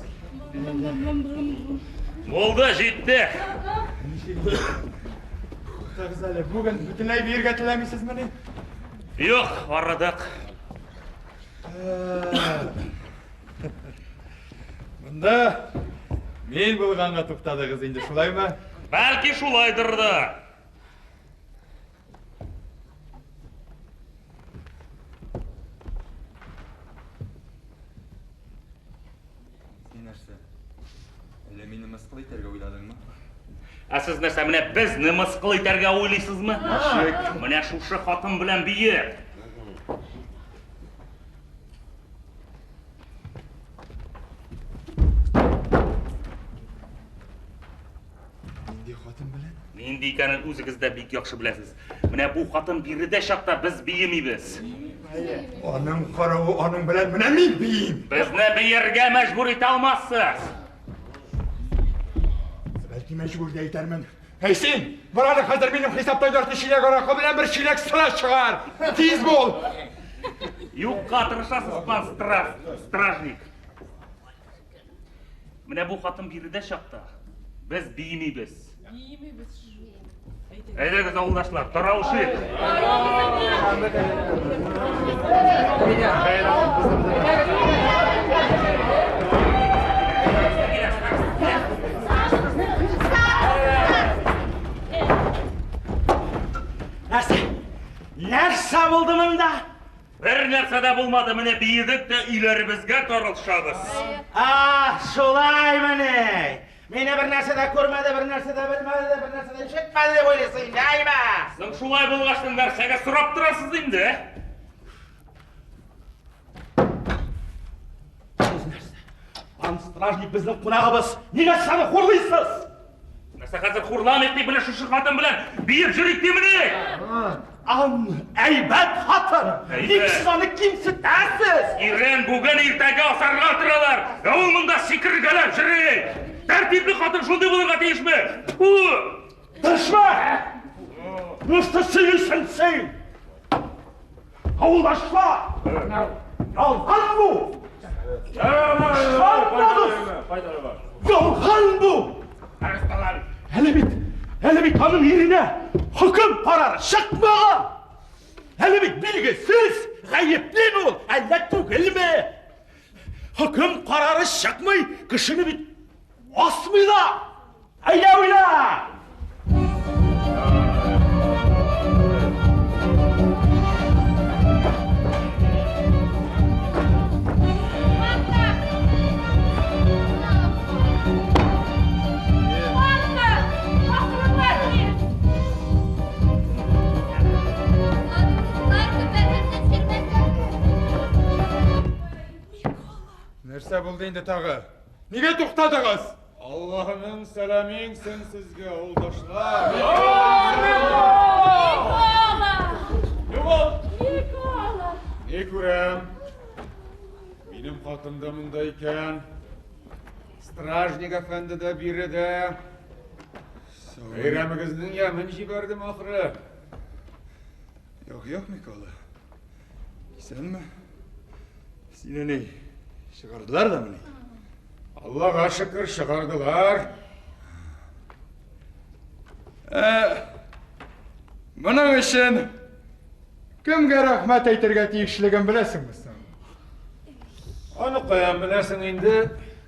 Булды, җитте. Туктагыз әле, бүген бөтенләй биергә теләмисезмени? Юк, арыдык. Монда мин булганга туктадыгыз инде, шулаймы? Бәлки шулайдыр да. Син нәрсә? Әллә мине мыскыл итәргә уйладыңмы? Ә сез нәрсә, менә безне мыскыл итәргә уйлыйсызмы? Ничек? Менә шушы хатын белән биеп. Нинди хатын белән? Нинди икәнен үзегез дә бик яхшы беләсез. Менә бу хатын биредә чакта без биемибез. Аның каравы аның белән менә мин биим. Безне биергә мәҗбүр итә алмассыз. Бәлки мәҗбүр дә итәрмен. Әй син, бар әле хәзер минем хисаптан ярты чиләк аракы белән бер чиләк сыра чыгар. Тиз бул. Юкка тырышасыз, пан стражник. Менә бу хатын биредә чакта без биемибез. Биемибез. Әйдәгез, авылдашлар, таралышыйк. Нәрсә? Нәрсә булды монда? Бер нәрсә дә булмады, менә биедек тә өйләребезгә таралышабыз. А, шулаймыни? Мине бер нәрсә дә күрмәде, бер нәрсә дә белмәде, бер нәрсә дә ишетмәде дип уйлыйсың инде, әйме? Соң шулай булгач, нәрсәгә сорап торасыз инде? Сез нәрсә? Пан стражник безнең кунагыбыз. Нигә сез аны хурлыйсыз? Нәрсә хәзер хурламыйк дип менә шушы хатын белән биеп йөрик димени? Ан, әйбәт хатын. Ник сез аны кимсетәсез? Ирен бүген иртәгә асарга торалар. Ә ул монда сикергәләп йөри. Тәртипле хатын шундый булырга тиешме? Тфу! Дышма! Нәрсә сөйлисең син? Авылдашлар! Ялган бу! Ышанмагыз! Ялган бу! Әле бит, әле бит аның иренә хөкем карары чыкмаган! Әле бит билгесез, гаеплеме ул, әллә түгелме? Хөкем карары чыкмый, кешене бит асмыйлар! Әйдә уйла! Нәрсә булды инде тагы? Нигә туктадыгыз? Аллаһының сәламе иңсен сезгә, авылдашлар. Микола! Югал! Микола! Ни күрәм? Минем хатын да монда икән. Стражник әфәнде дә биредә. Бәйрәмегезнең ямен җибәрдем ахры. Юк, юк, Микола. Исәнме? Сине ни, чыгардылар да мени? Аллага шөкер, чыгардылар. Ә, моның өчен кемгә рәхмәт әйтергә тиешлеген беләсеңме соң? Аны каян беләсең инде?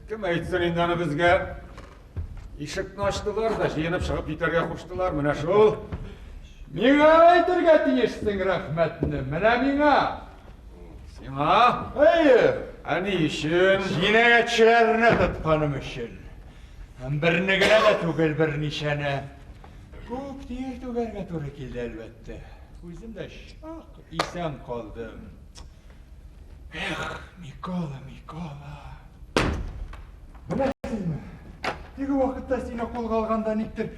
Кем әйтсен инде аны безгә? Ишекне ачтылар да җыенып чыгып китәргә куштылар. Менә шул. Миңа әйтергә тиешсең рәхмәтне. Менә миңа. Сиңа? Әйе. Ә ни өчен? Җинаятьчеләрне тотканым өчен. Һәм берне генә дә түгел, берничәне. Күп тир түгәргә туры килде, әлбәттә. Үзем дә чак исән калдым. Эх, Микола, Микола. Беләсезме, теге вакытта сине кулга алганда никтер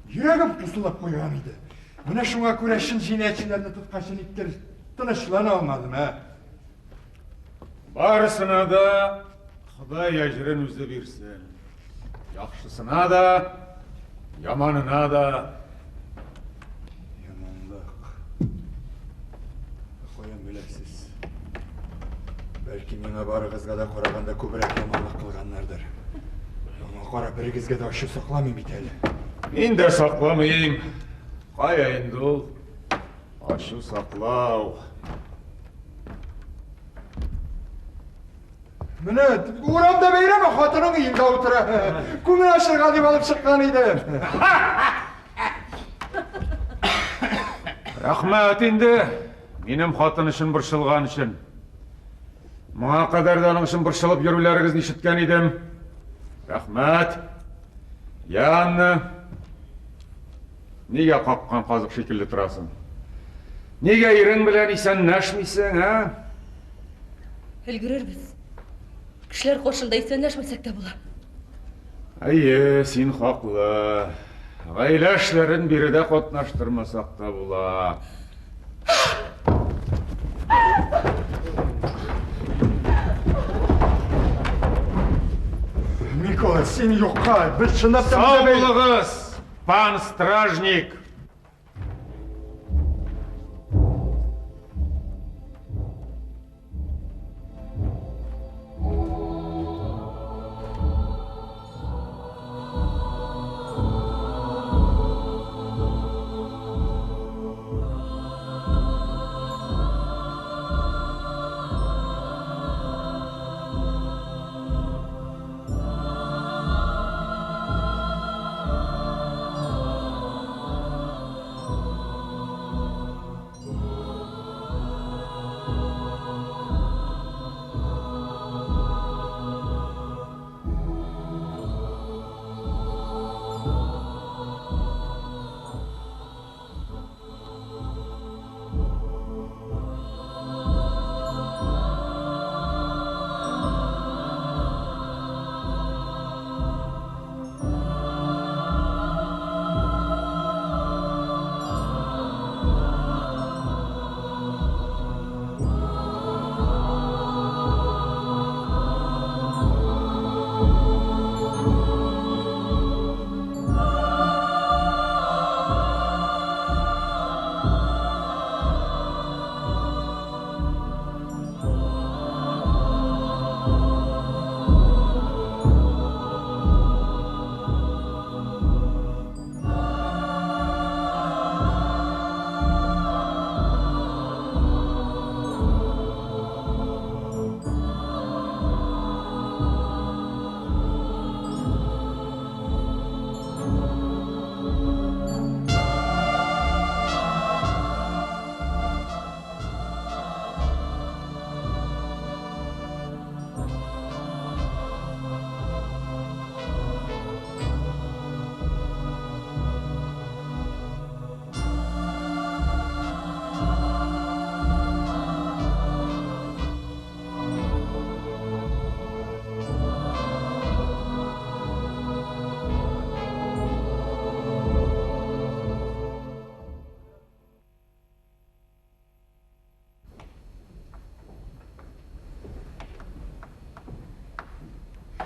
йөрәгем кысылып куйган иде. Менә шуңа күрә чын җинаятьчеләрне тотканчы никтер тынычлана алмадым, ә. Барысына да Ходай әҗерен үзе бирсен. Яхшысына да, яманына да. Яманлык. Каян беләсез? Бәлки миңа барыгызга да караганда күбрәк яманлык кылганнардыр. Аңа карап берегезгә дә ачу сакламыйм бит әле. Мин дә сакламыйм. Кая инде ул ачу саклау? Менә урамда бәйрәм, хатының өендә утыра. Күңел ачырга дип алып чыккан идем. Рәхмәт инде минем хатын өчен борчылган өчен. Моңа кадәр дә аның өчен борчылып йөрүләрегезне ишеткән идем. Рәхмәт. Я, Анна. Нигә каккан казык шикелле торасың? Нигә ирең белән исәнләшмисең, ә? Өлгерербез. Кешеләр каршында исәнләшмәсәк тә була. Әйе, син хаклы. Гаилә эшләрен биредә катнаштырмасак та була. Микола, син юкка, без чынлап та Сау булыгыз, пан стражник!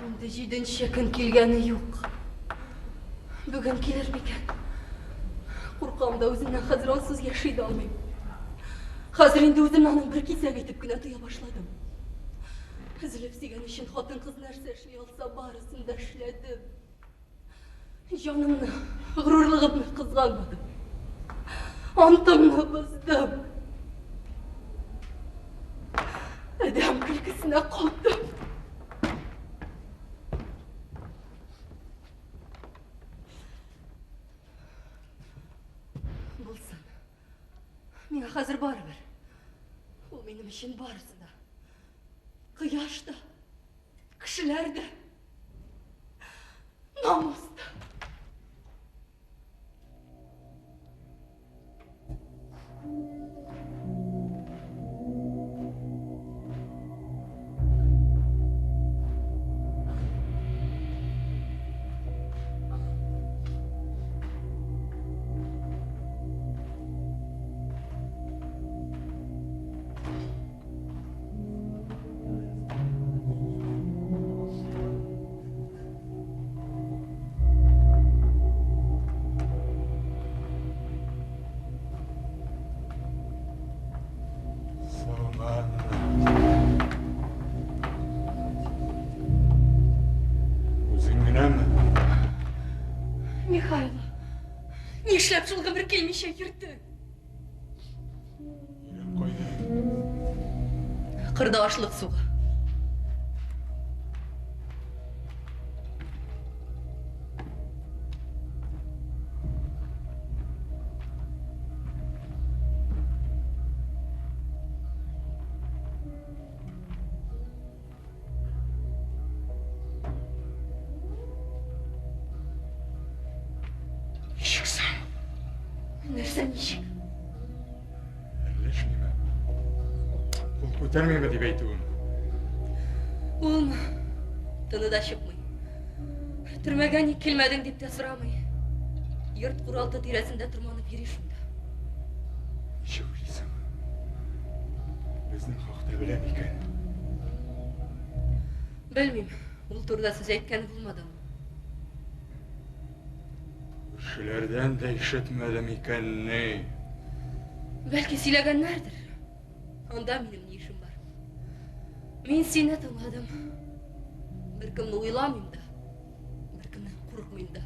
Инде җиденче көн килгәне юк. Бүген килер микән? Куркам да үземнән, хәзер ансыз яши дә алмыйм. Хәзер инде үземне аның бер кисәге итеп кенә тоя башладым. Өзелеп сөйгән өчен хатын-кыз нәрсә эшли алса, барысын да эшләдем. Җанымны, горурлыгымны кызганмадым. Антымны боздым. Адәм көлкесенә калдым. Булсын. Миңа хәзер барыбер. Ул минем өчен барысы да. Кояш та, кешеләр дә, намус та. Михайло, нишләп шул гомер килмичә йөрдең? Кайда? Кырда ашлык суга. Ничек соң? Нәрсә ничек? Әрләшмиме? Кул күтәрмиме дип әйтүем. Улмы? Тыны да чыкмый. Төрмәгә ник килмәдең дип тә сорамый. Йорт куралты тирәсендә тырманып йөри шунда. Ничек уйлыйсың? Безнең хакта белә микән? Белмим, ул турыда сүз әйткәне булмады аның. Күршеләрдән дә ишетмәде микәнни? Бәлки сөйләгәннәрдер. Анда минем ни эшем бар? Мин сине тыңладым. Беркемне уйламыйм да, беркемнән курыкмыйм да.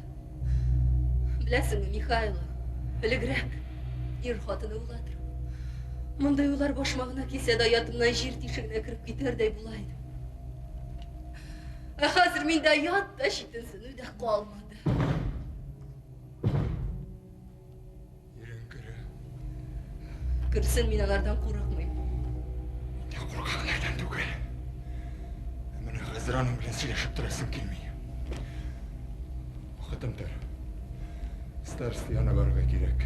Беләсеңме, Михайло, элегрәк ир хатыны була торып, мондый уйлар башыма гына килсә дә, оятымнан җир тишегенә кереп китәрдәй була идем. Ә хәзер миндә оят та, читенсенү дә калмады. Ирең керә. Керсен, мин алардан курыкмыйм. Мин дә куркаклардан түгел. Ә менә хәзер аның белән сөйләшеп торасым килми. Вакытым тар. Староста янына барырга кирәк.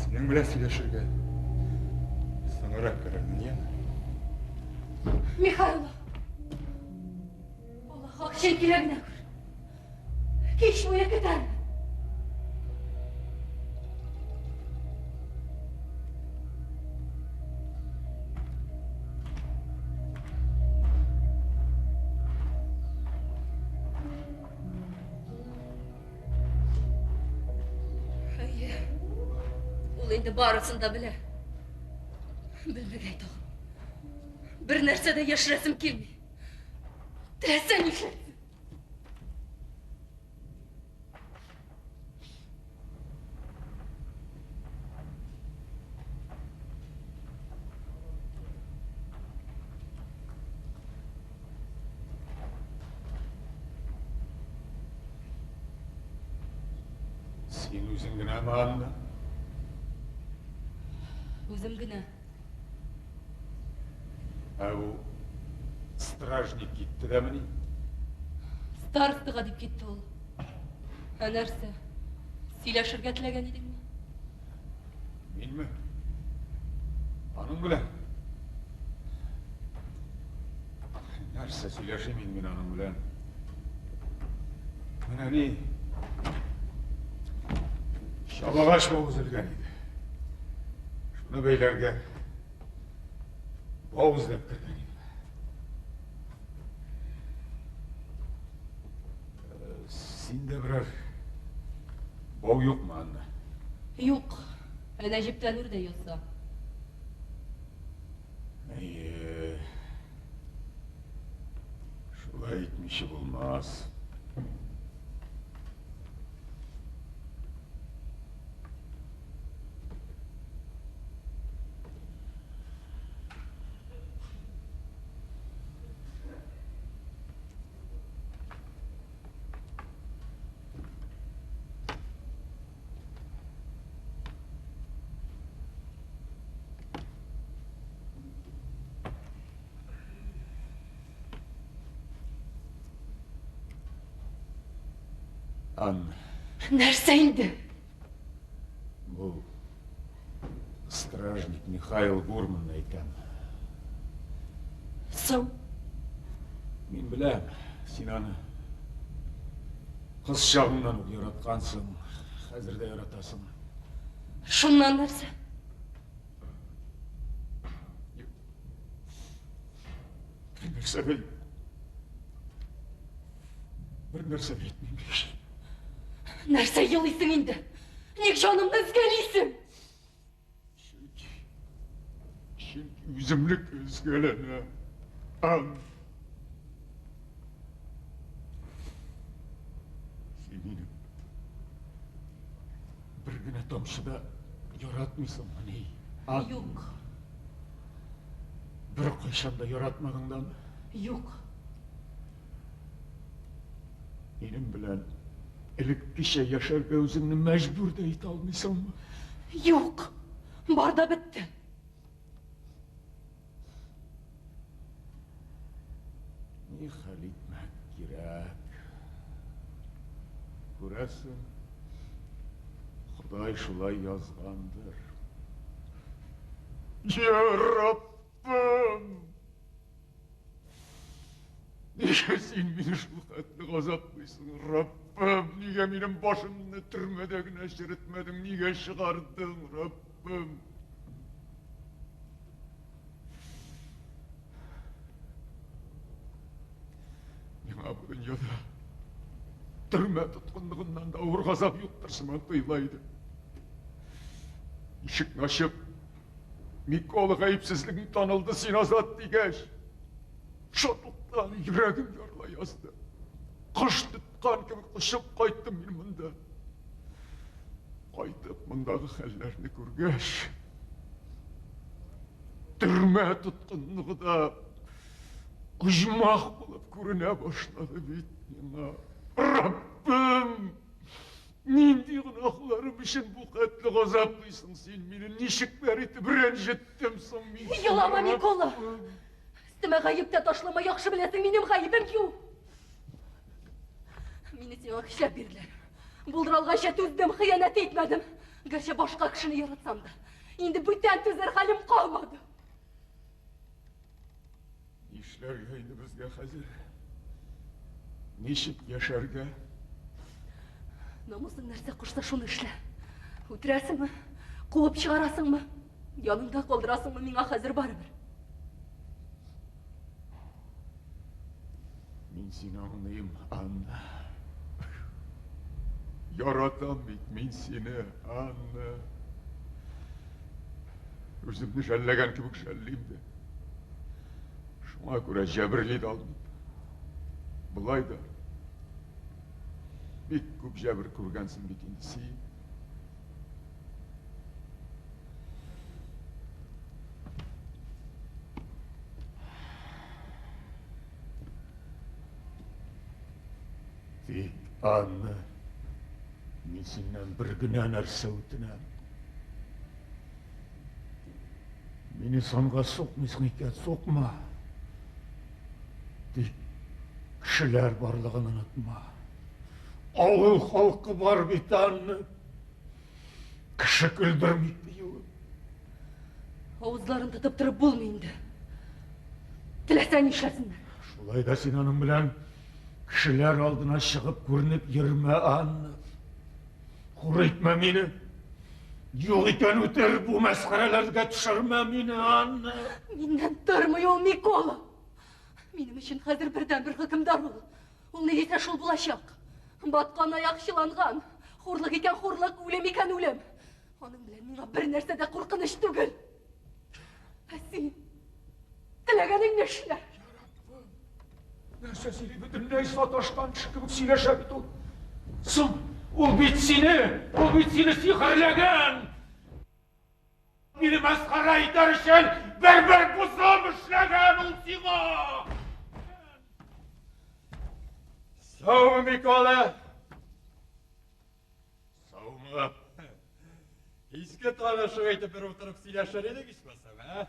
Синең белән сөйләшергә соңрак керермен, яме? Михайло! Аллаһ хак килә генә күр. Кич буе көтәм. Әйе. Ул инде барысын да белә. Белмәгәй тагын. Бер нәрсә дә яшерәсем килми. Теләсә нишләтсен. Син үзең генәме, Анна? Үзем генә. Ә ул стражник китте дәмени? Старостага дип китте ул. Ә нәрсә? Сөйләшергә теләгән идеңме? Минме? Аның белән? Нәрсә сөйләшим инде мин аның белән? Менә ни чабагач бау өзелгән иде. Шуны бәйләргә бау эзләп кергән идем. Синдә берәр бау юкмы, Анна? Юк. Әнә җептән үр дә яса. Әйе. Шулай итмичә булмас. Анна. Нәрсә инде? Бу стражник Михаил Гурман әйтәм. Соң? Мин беләм, син аны кыз чагыңнан ук яраткансың, хәзер дә яратасың. Шуннан нәрсә? Бер нәрсә дә бер нәрсә дә әйтмим. Нәрсә елыйсың инде? Ник җанымны өзгәлисең? Чөнки үземнеке өзгәләнә. Ан. Син минем генә тамчы да яратмыйсыңмыни? Анна? Юк. Беркайчан да яратмадың дамы? Юк. Минем белән элеккечә яшәргә үзеңне мәҗбүр дә итә алмыйсыңмы? Юк. Бар да бетте. Ни хәл итмәк кирәк? Күрәсең, Ходай шулай язгандыр. Я Раббым! Нигә син мине шул хәтле газаплыйсың, Раббым? Нигә минем башымны төрмәдә генә черетмәдең? Нигә чыгардың, Раббым? Миңа бу дөньяда төрмә тоткынлыгыннан да авыр газап юктыр сыман тоела иде. Ишекне ачып, Микола гаепсезлегең танылды, син азат дигәч, шатлыктан йөрәгем ярыла язды. Кош тоткан кебек очып кайттым мин монда. Кайтып мондагы хәлләрне күргәч, төрмә тоткынлыгы да оҗмах булып күренә башлады бит миңа. Раббым! Нинди гөнаһларым өчен бу хәтле газаплыйсың син мине? Ничекләр итеп рәнҗеттем соң мин сине? Елама, Микола! Өстемә гаеп тә ташлама, яхшы беләсең, минем гаебем юк. Мине сиңа көчләп бирделәр. Булдыра алганча түздем, хыянәт итмәдем. Гәрчә башка кешене яратсам да. Инде бүтән түзәр хәлем калмады. Нишләргә инде безгә хәзер? Ничек яшәргә? Намусың нәрсә кушса, шуны эшлә. Үтерәсеңме? Куып чыгарасыңмы? Яныңда калдырасыңмы? Миңа хәзер барыбер. Мин сине аңлыйм, Анна. Яратам бит мин сине, Анна. Үземне жәлләгән кебек жәллим дә. Шуңа күрә җәберли дә алмыйм. Болай да бик күп җәбер күргәнсең бит инде син. Тик, Анна, мин синнән бер генә нәрсә үтенәм. Мине санга сукмыйсың икән, сукма. Тик кешеләр барлыгын онытма. Авыл халкы бар бит, Анна. Кеше көлдермик диюе. Авызларын тотып торып булмый инде. Теләсә нишләсеннәр. Шулай да син аның белән кешеләр алдына чыгып күренеп йөрмә, Анна. Хур итмә мине. Юк икән үтер, бу мәсхәрәләргә төшермә мине, Анна. Миннән тормый ул, Микола. Минем өчен хәзер бердәнбер хөкемдар ул. Ул ни дисә шул булачак. Баткан аяк чыланган. Хурлык икән хурлык, үлем икән үлем. Аның белән миңа бер нәрсә дә куркыныч түгел. Ә син теләгәнеңне эшлә. Нәрсә сөйли, бөтенләй саташкан кеше кебек сөйләшә бит ул. Соң, ул бит сине, ул бит сине сихерләгән. Мине мәсхәрә итәр өчен бер-бер бозым эшләгән ул сиңа. Саумы, Микола? Саумы? Иске танышып әйтеп бер утырып сөйләшер идек ичмасам, ә?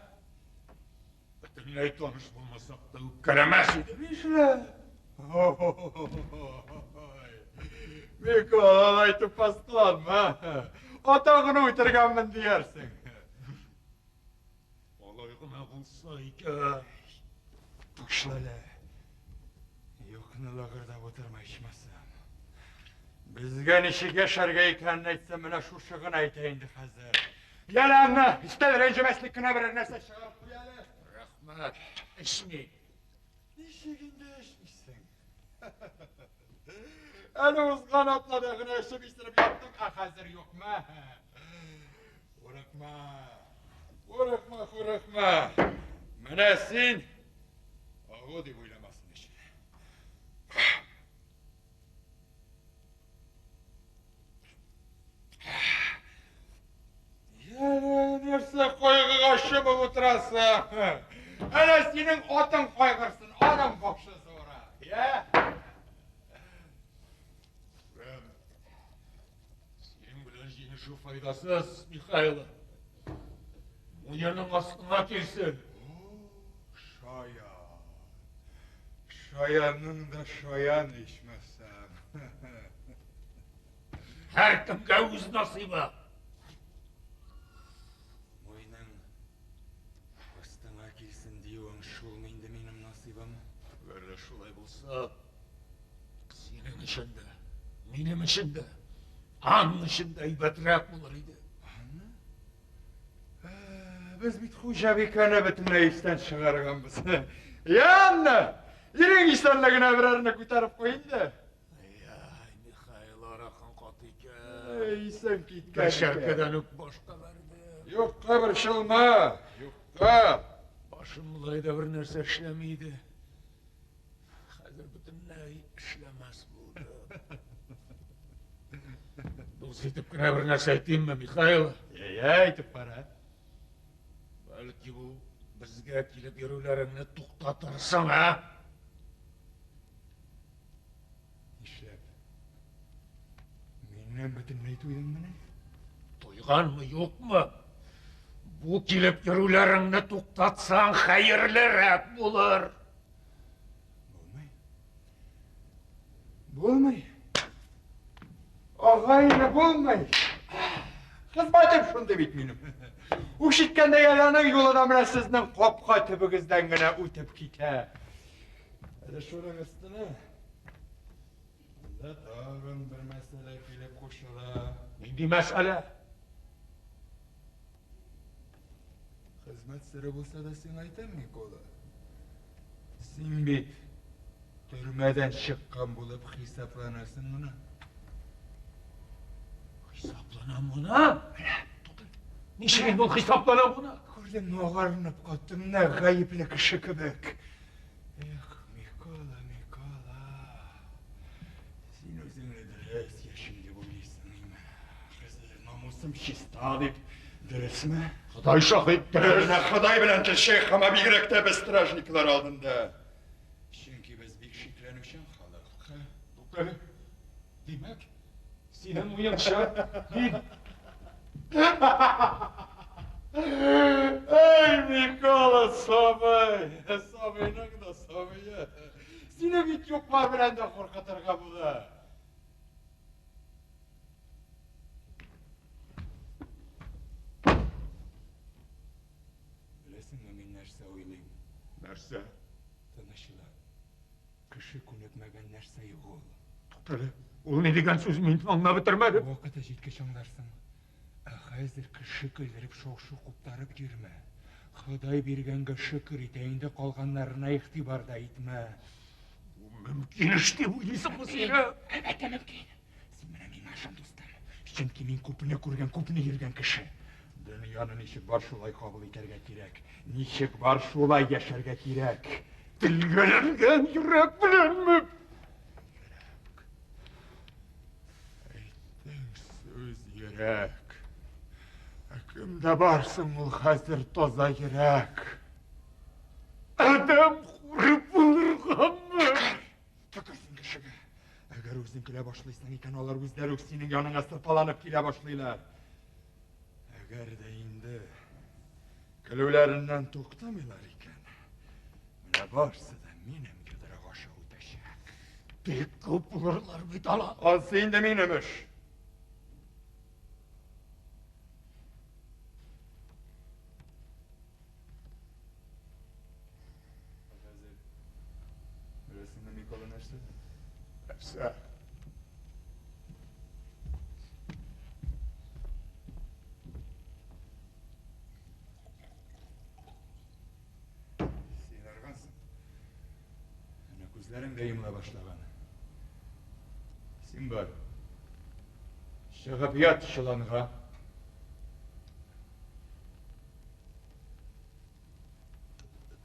Бөтенләй таныш булмасак та үпкәләмәс идем. Нишләп? Микола, алай тупас кыланма. Атаңны үтергәнмен диярсең. Алай гына булса икән. Тушлы. Юкны лыгырдап утырма ичмасам. Безгә ничек яшәргә икәнен әйтсәм, менә шушы гына әйтә инде хәзер. Яле, Анна, өстәл рәнҗемәслек кенә берәр нәрсә чыгарып куй әле. Рәхмәт, эчмим. Ничек инде эчмисең? Әле узган атнада гына эчеп исереп яттың, ә хәзер юкмы? Курыкма, курыкма, курыкма. Менә син агу дип уйламасын өчен. кайгырасың? Әнә синең атың кайгырсын, аның башы зурак. Я? Күрәм. Синең белән җиңешү файдасыз, Михайло. Муеның астыңа килсен. Шаян. Шаянның да шаян ичмасам. Һәркемгә үз насыйбы. Муеның астыңа килсен диюең шулмы инде минем насыйбым? Әгәр дә шулай булса, синең өчен дә, минем өчен дә, Анна өчен дә әйбәтрәк булыр иде. Анна? Без бит хуҗабикәне бөтенләй истән чыгарганбыз. Я, Анна, ирең исәнлегенә берәрне күтәреп куй инде. Ай, Михаил, аракың каты икән. Исем киткән. Бер чәркәдән үк башка бәрде. Юкка борчылма, юкка. Башым болай да бер нәрсә эшләми иде. Хәзер бөтенләй эшләмәс булды. Дус итеп кенә бер нәрсә әйтимме, Михаил? Йә, әйтеп кара. Бәлки бу безгә килеп йөрүләреңне туктатырсың, ә? Нишләп? Миннән бөтенләй туйдыңмыни? Туйганмы, юкмы? Бу килеп йөрүләреңне туктатсаң, хәерлерәк булыр. Булмый. Булмый. Агайны булмый. Хезмәтем шундый бит минем. Үч иткәндәй әле аның юлы да менә сезнең капка төбегездән генә үтеп китә. Әле шуның өстенә анда тагын бер мәсьәлә килеп кушыла. Нинди мәсьәлә? Хезмәт сере булса да сиңа әйтәм, Микола. Син бит төрмәдән чыккан булып хисапланасың гына. Хисапланам гына? Ничек инде ул хисапланам гына? Күрдеңме, агарынып каттым, нәкъ гаепле кеше кебек. Эх, Микола, Микола. Син үзеңне дөрес яшим дип уйлыйсың, име? Хәзер намусым чиста дип, дөресме? Ходай шаһит, дөрес. Менә Ходай белән тел чайкама, бигрәк тә без стражниклар алдында. Чөнки без бик шикләнүчән халык. Туктале. Димәк, синең уеңча, мин Эй, Микола, сабый! Сабыйның да сабые. Сине бит юк-бар белән дә куркытырга була. Беләсеңме, мин нәрсә уйлыйм? Нәрсә? Тынычлан. Кеше күнекмәгән нәрсә юк ул. Туктале, ул ни дигән сүз, мин аңлап бетермәдем. Вакыты җиткәч аңларсың. Ә хәзер кеше көлдереп шау-шу куптарып йөрмә. Ходай биргәнгә шөкер ит, ә инде калганнарына игътибар да итмә. Бу мөмкин эш дип уйлыйсыңмы син? Әлбәттә мөмкин. Син менә миңа ышан, дустым. Чөнки мин күпне күргән, күпне йөргән кеше. Дөньяны ничек бар шулай кабул итәргә кирәк. Ничек бар шулай яшәргә кирәк. Телгәләнгән йөрәк беләнме? Йөрәк. Әйттең сүз йөрәк. Ә кемдә бар соң ул хәзер таза йөрәк? Адәм хуры булыргамы? Төкер син кешегә. Әгәр үзең көлә башлыйсың икән, алар үзләре үк синең яныңа сырпаланып килә башлыйлар. Әгәр дә инде көлүләреннән туктамыйлар икән, менә барсы да минем йодрык аша үтәчәк. Бик күп булырлар бит алар. Ансы инде минем эш. Беләсеңме, Микола, нәрсә? Нәрсә? Син аргансың. Әнә күзләрең дә йомыла башлаган. Син бар. Чыгып ят чоланга.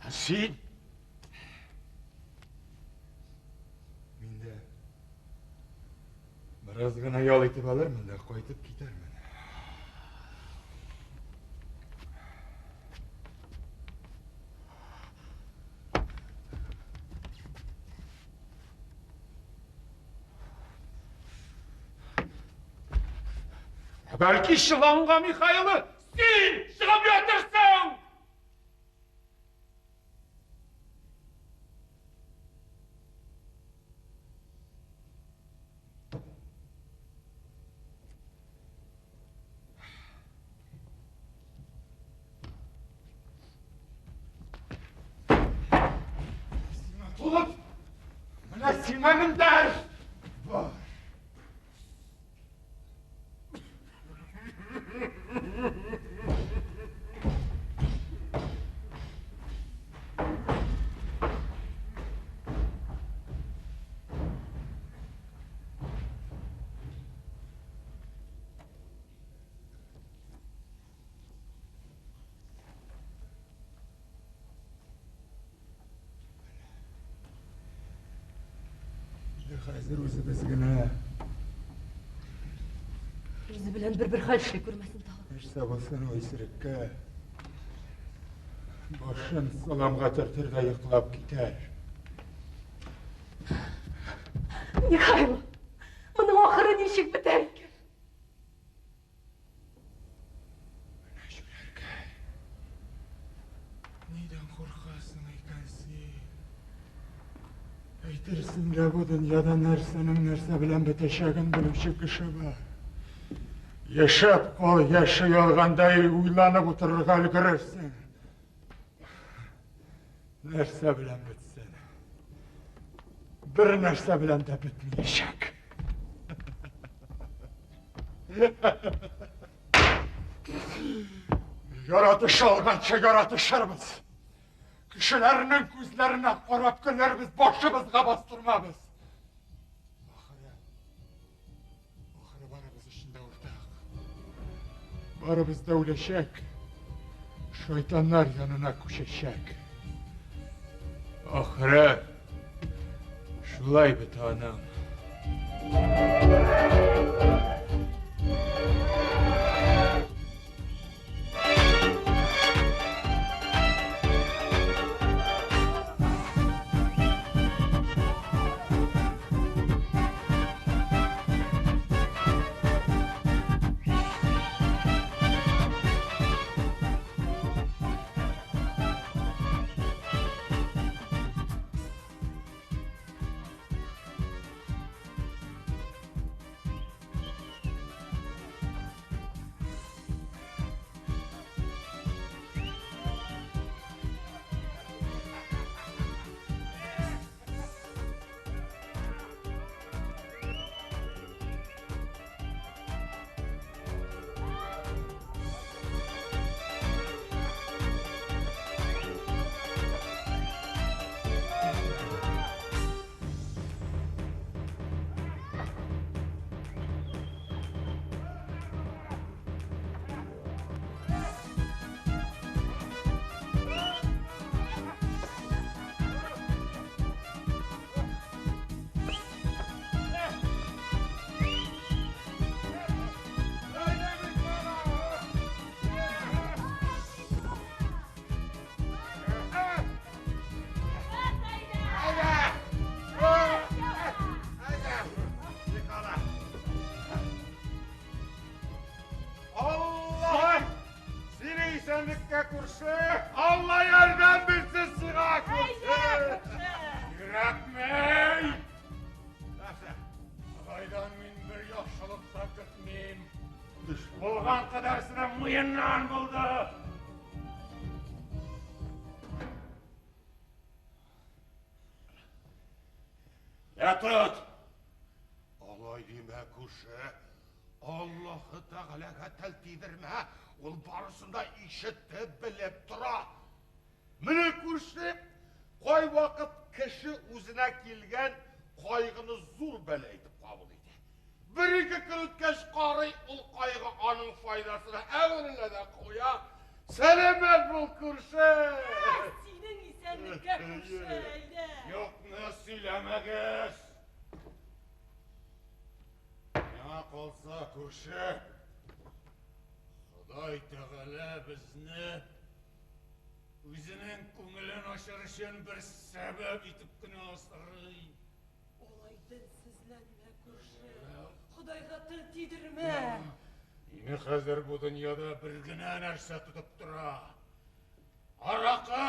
Ә син? Мин дә бераз гына ял итеп алырмын да кайтып китәрмен. Бәлки чоланга Михаилы син чыгып ятырсың? Сиңа Менә сиңа мендәр! Бар. Хәзер үзебез генә. Үзе белән бер-бер хәл эшли күрмәсен тагын. Нәрсә булсын ул исереккә. Башын саламга төртер дә йоклап китәр. Михайло, моның ахыры ничек бетәр икән? Менә җүләркәй. Нидән куркасың икән син? Әйтерсең лә бу дөньяда нәрсәнең нәрсә белән бетәчәген белүче кеше бар. Яшәп кал, яши алгандай уйланып утырырга өлгерерсең. Нәрсә белән бетсен? Бер нәрсә белән дә бетмәячәк. Яратыша алганча яратышырбыз. Кешеләрнең күзләренә карап көләрбез, башыбызга бастырмабыз. Ахыры, ахыры барыбыз өчен дә уртак. Барыбыз да үләчәк. Шайтаннар янына күчәчәк. Ахыры шулай бит аның. Алла! Сине исәнлеккә күрше! Алла ярдәм бирсен сиңа күрше! Кирәкми! Агайдан мин бер яхшылык та көтмим. Булган кадәрсенә муеннан булды. Я тот! Алай димә, күрше. Аллаһы Тәгаләгә тел тидермә. Ул барысын да ишетеп, белеп тора. Менә күрше, кайвакыт кеше үзенә килгән кайгыны зур бәла итеп кабул итә. Бер-ике көн үткәч карый, ул кайгы аның файдасына әверелә дә куя. Сәламәт бул, күрше! Синең исәнлеккә күрше, әйдә. Юкны сөйләмәгез. Миңа калса, күрше, Ходай Тәгалә безне үзенең күңелен ачар өчен бер сәбәп итеп кенә асрый. Алай денсезләнмә, күрше. Ходайга тел тидермә. Мине хәзер бу дөньяда бер генә нәрсә тотып тора. Аракы!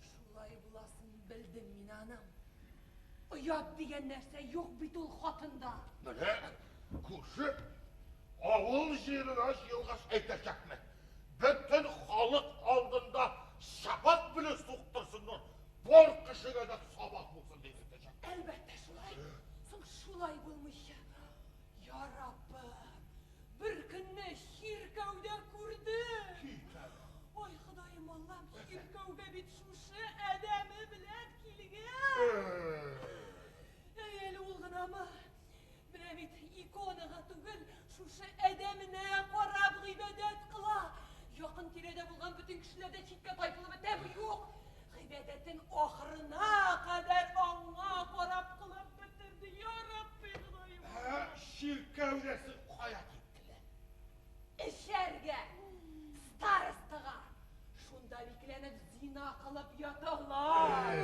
Шулай буласын белдем мин аның. Оят дигән нәрсә юк бит ул хатында. Менә күрше авыл җыенына җыелгач әйтәчәкмен. Бөтен халык алдында сабак белән суктырсыннар. Бар кешегә дә сабак булсын дип әйтәчәк. Әлбәттә шулай. Соң шулай булмыйча. Я Раббым, бер көнне чиркәүдә күрдем. Ой, Ходаем Аллам, чиркәүгә бит шушы адәме белән килгән. Әй, әле ул гынамы? Менә бит иконага түгел, шушы адәменә карап гыйбадәт кыла. Якын тирәдә булган бөтен кешеләр дә читкә тайпылып бетә, бу юк. Гыйбадәтен ахырына кадәр аңа карап кылып бетерде. Я Рабби, Ходаем. Чиркәүдәсе кая киттеләр? Эчәргә, старостага. Шунда бикләнеп зина кылып яталар.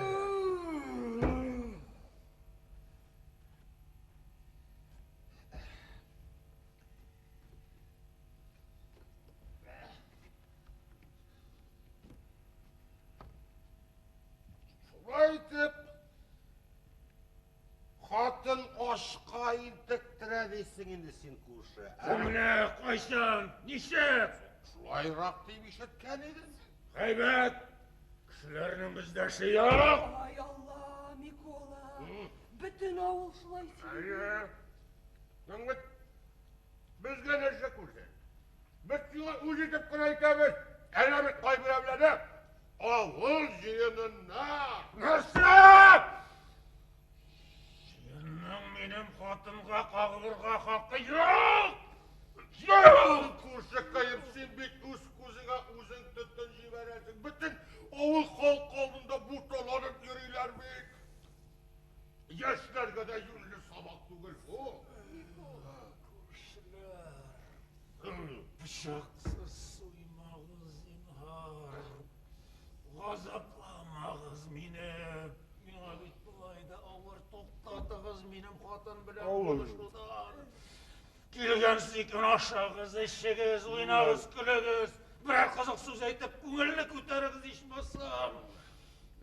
Шулай итеп, хатын ашка интектерә дисең инде син, күрше. Ә менә кайчан, ничек? Шулайрак дип ишеткән идем. Гайбәт! Кешеләрнең бездә эше юк! Ай Алла, Микола, бөтен авыл шулай сөйли. Әйе. Соң бит безгә нәрсә күрше? Без сиңа үз итеп кенә әйтәбез. Әллә бит кайберәүләре авыл җыенына. Нәрсә? Җыенның минем хатынга кагылырга хакы юк! Юк, күршекәем, син бит үз күзеңә үзең төтен җибәрәсең. Бөтен авыл халкы алдында буталанып йөриләр бит. Яшьләргә дә юньле сабак түгел бу. Күршеләр, пычаксыз суймагыз, зинһар. Газапламагыз мине. Миңа бит болай да авыр, туктатыгыз минем хатын белән булышудан. Килгәнсез икән, ашагыз, эчегез, уйнагыз, көлегез. Берәр кызык сүз әйтеп, күңелне күтәрегез ичмасам.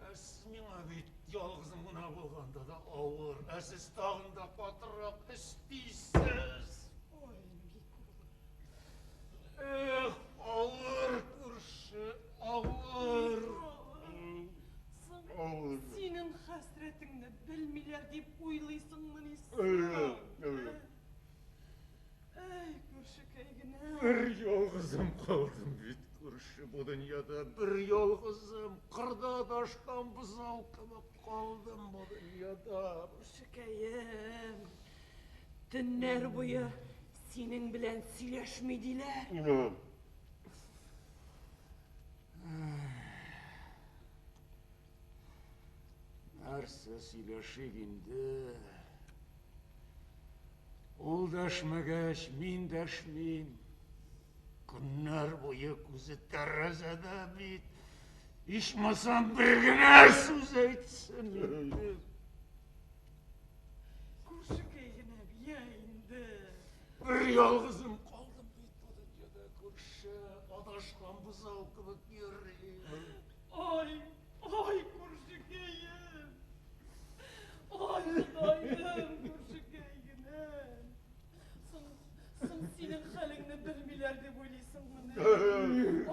Ә сез миңа бит ялгызым гына булганда да авыр, ә сез тагын да катырак өстисез. Эх, авыр, күрше, авыр. Соң синең хәсрәтеңне белмиләр дип уйлыйсыңмыни соң? Әй, күршекәй генә. Бер ялгызым калдым бит, күрше, бу дөньяда. Бер ялгызым, кырда адашкан бозау кебек калдым бу дөньяда. Күршекәем, төннәр буе синең белән сөйләшми диләр. Нәрсә сөйләшик инде? Ул дәшмәгәч, мин дәшмим. Көннәр буе күзе тәрәзәдә бит. Ичмасам бер генә сүз әйтсен инде. Күршекәй генә, я инде. Бер ялгызым калдым бит бу дөньяда, күрше. Адашкан бозау кебек йөрим. Ай, ай, күршекәем. Ай, Ходаем, күршекәй генә. Соң, соң синең хәлеңне белмиләр дип уйлыйсыңмыни?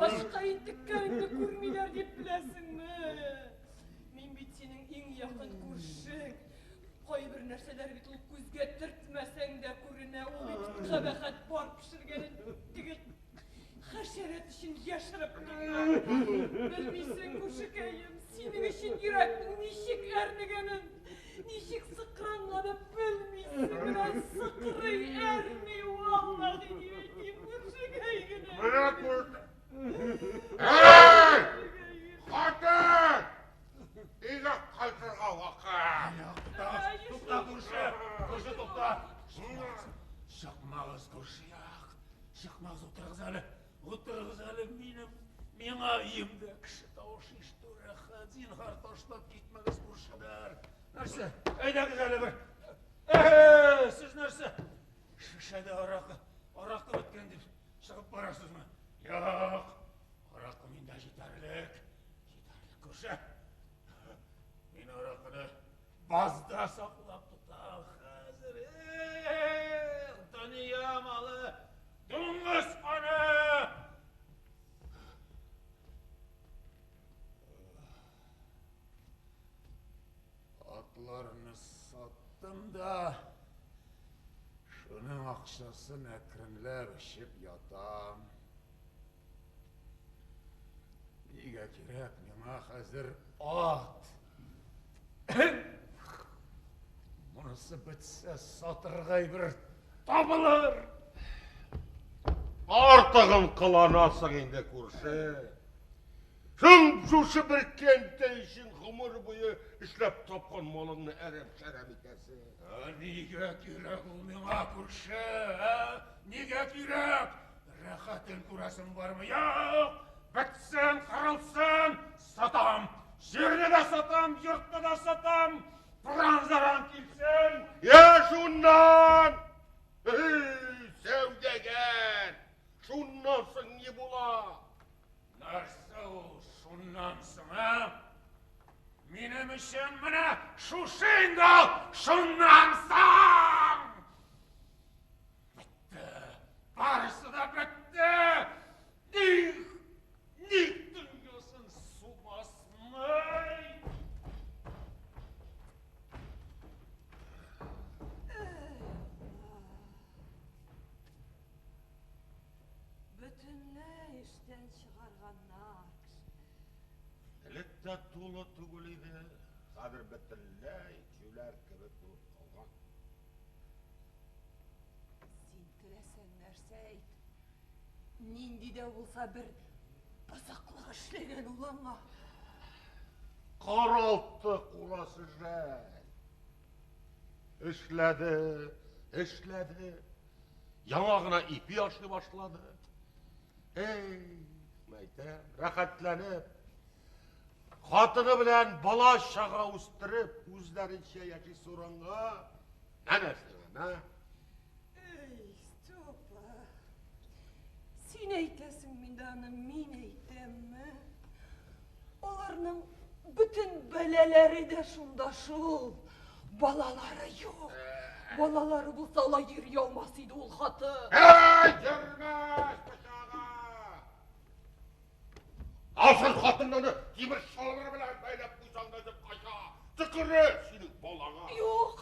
Ашка интеккәнеңне күрмиләр дип беләсеңме? Мин бит синең иң якын күршең. Кайбер нәрсәләр бит ул күзгә төртмәсәң дә күренә. Ул бит кабахәт бар пешергәнен теге хәшәрәт өчен яшереп тота. Белмисең, күршекәем, синең өчен йөрәкнең ничек әрнегәнен, ничек сыкранганын белмисең. Менә сыкрый, әрни, валлаһи дип әйтим, күршекәй генә. Менә күрше. Әй! Хатын! Өйгә кайтырга вакыт. Тукта, тукта, күрше, күрше, тукта. Чыкмагыз, күрше як. Чыкмагыз, утырыгыз әле. Утырыгыз әле минем, миңа өемдә кеше тавышы ишетү рәхәт. Зинһар ташлап китмәгез, күршеләр. Нәрсә? Әйдәгез әле бер. Э, сез нәрсә? Шешәдә аракы, аракы беткән дип чыгып барасызмы? Юк, аракы миндә җитәрлек. Җитәрлек, күрше. Мин аракыны базда саклап тотам хәзер. Эх, дөнья малы, дуңгыз каны! Атларны саттым да, шуның акчасын әкренләп эчеп ятам. Нигә кирәк миңа хәзер ат? Монысы бетсә, сатырга әйбер табылыр. Артыгын кыланасың инде, күрше. Шул шушы бер кәнтә өчен гомер буе эшләп тапкан малыңны әрәм-шәрәм итәсең. Ә нигә кирәк ул миңа, күрше? Ә? Нигә кирәк? Рәхәтен күрәсең бармы? Юк! Бетсен, кырылсын, сатам! Җирне дә сатам, йортны да сатам! Пыран-заран килсен! Я шуннан! Эй, сәүдәгәр! Шуннан соң ни була? Нәрсә ул шуннан соң, ә? Минем өчен менә шушы инде ул шуннан соң! Бетте! Барысы да бетте! Ник, ник дөньясын су басмый? Бөтенләй эштән чыгарганнар кешене. Элек тә тулы түгел иде, хәзер бөтенләй җүләр кебек булып калган. Син теләсәң нәрсә әйт. Нинди дә булса бер бозыклык эшләгән ул аңа. Каралты курасы жәл. Эшләде, эшләде. Яңа гына ипи ашый башлады. Эй, мәйтәм, рәхәтләнеп, хатыны белән бала чага үстереп, үзләренчә яши урынга. Әнә сиңа, мә. Эй, Степа, син әйтәсең инде аны, мин әйтәмме? Аларның бөтен бәлаләре дә шунда шул. Балалары юк. Балалары булса, алай йөри алмас иде ул хатын. Әй, йөрмәс пычага! Алсын хатынны тимер чалбыр белән бәйләп куйсаң да дип кача. Төкере синең балаңа. Юк,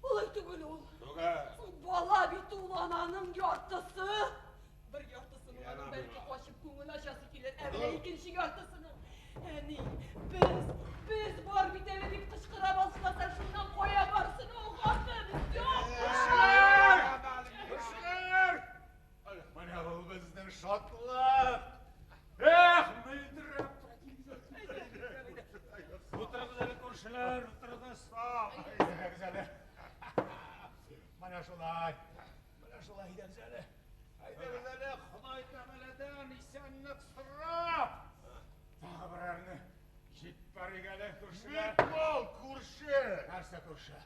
алай түгел ул. Түгел. Бала бит ул ананың яртысы. Бер яртысының аның бәлки качып күңел ачасы килер, ә менә икенче яртысының әни, без, без бар бит әле дип кычкыра башласа, шуннан кая барсын ул хатын? Юк, Күршеләр! Күршеләр! Менә ул безнең шатлык! Эх, мөлдерәп Утырыгыз әле, күршеләр, утырыгыз. Әйдәгез әле. Менә шулай. Менә шулай әйдәгез әле. Әйдәгез әле, Ходай Тәгаләдән исәнлек сорап. Тагы берәрне җиппәрик әле, күршеләр. Микол, күрше! Нәрсә күрше?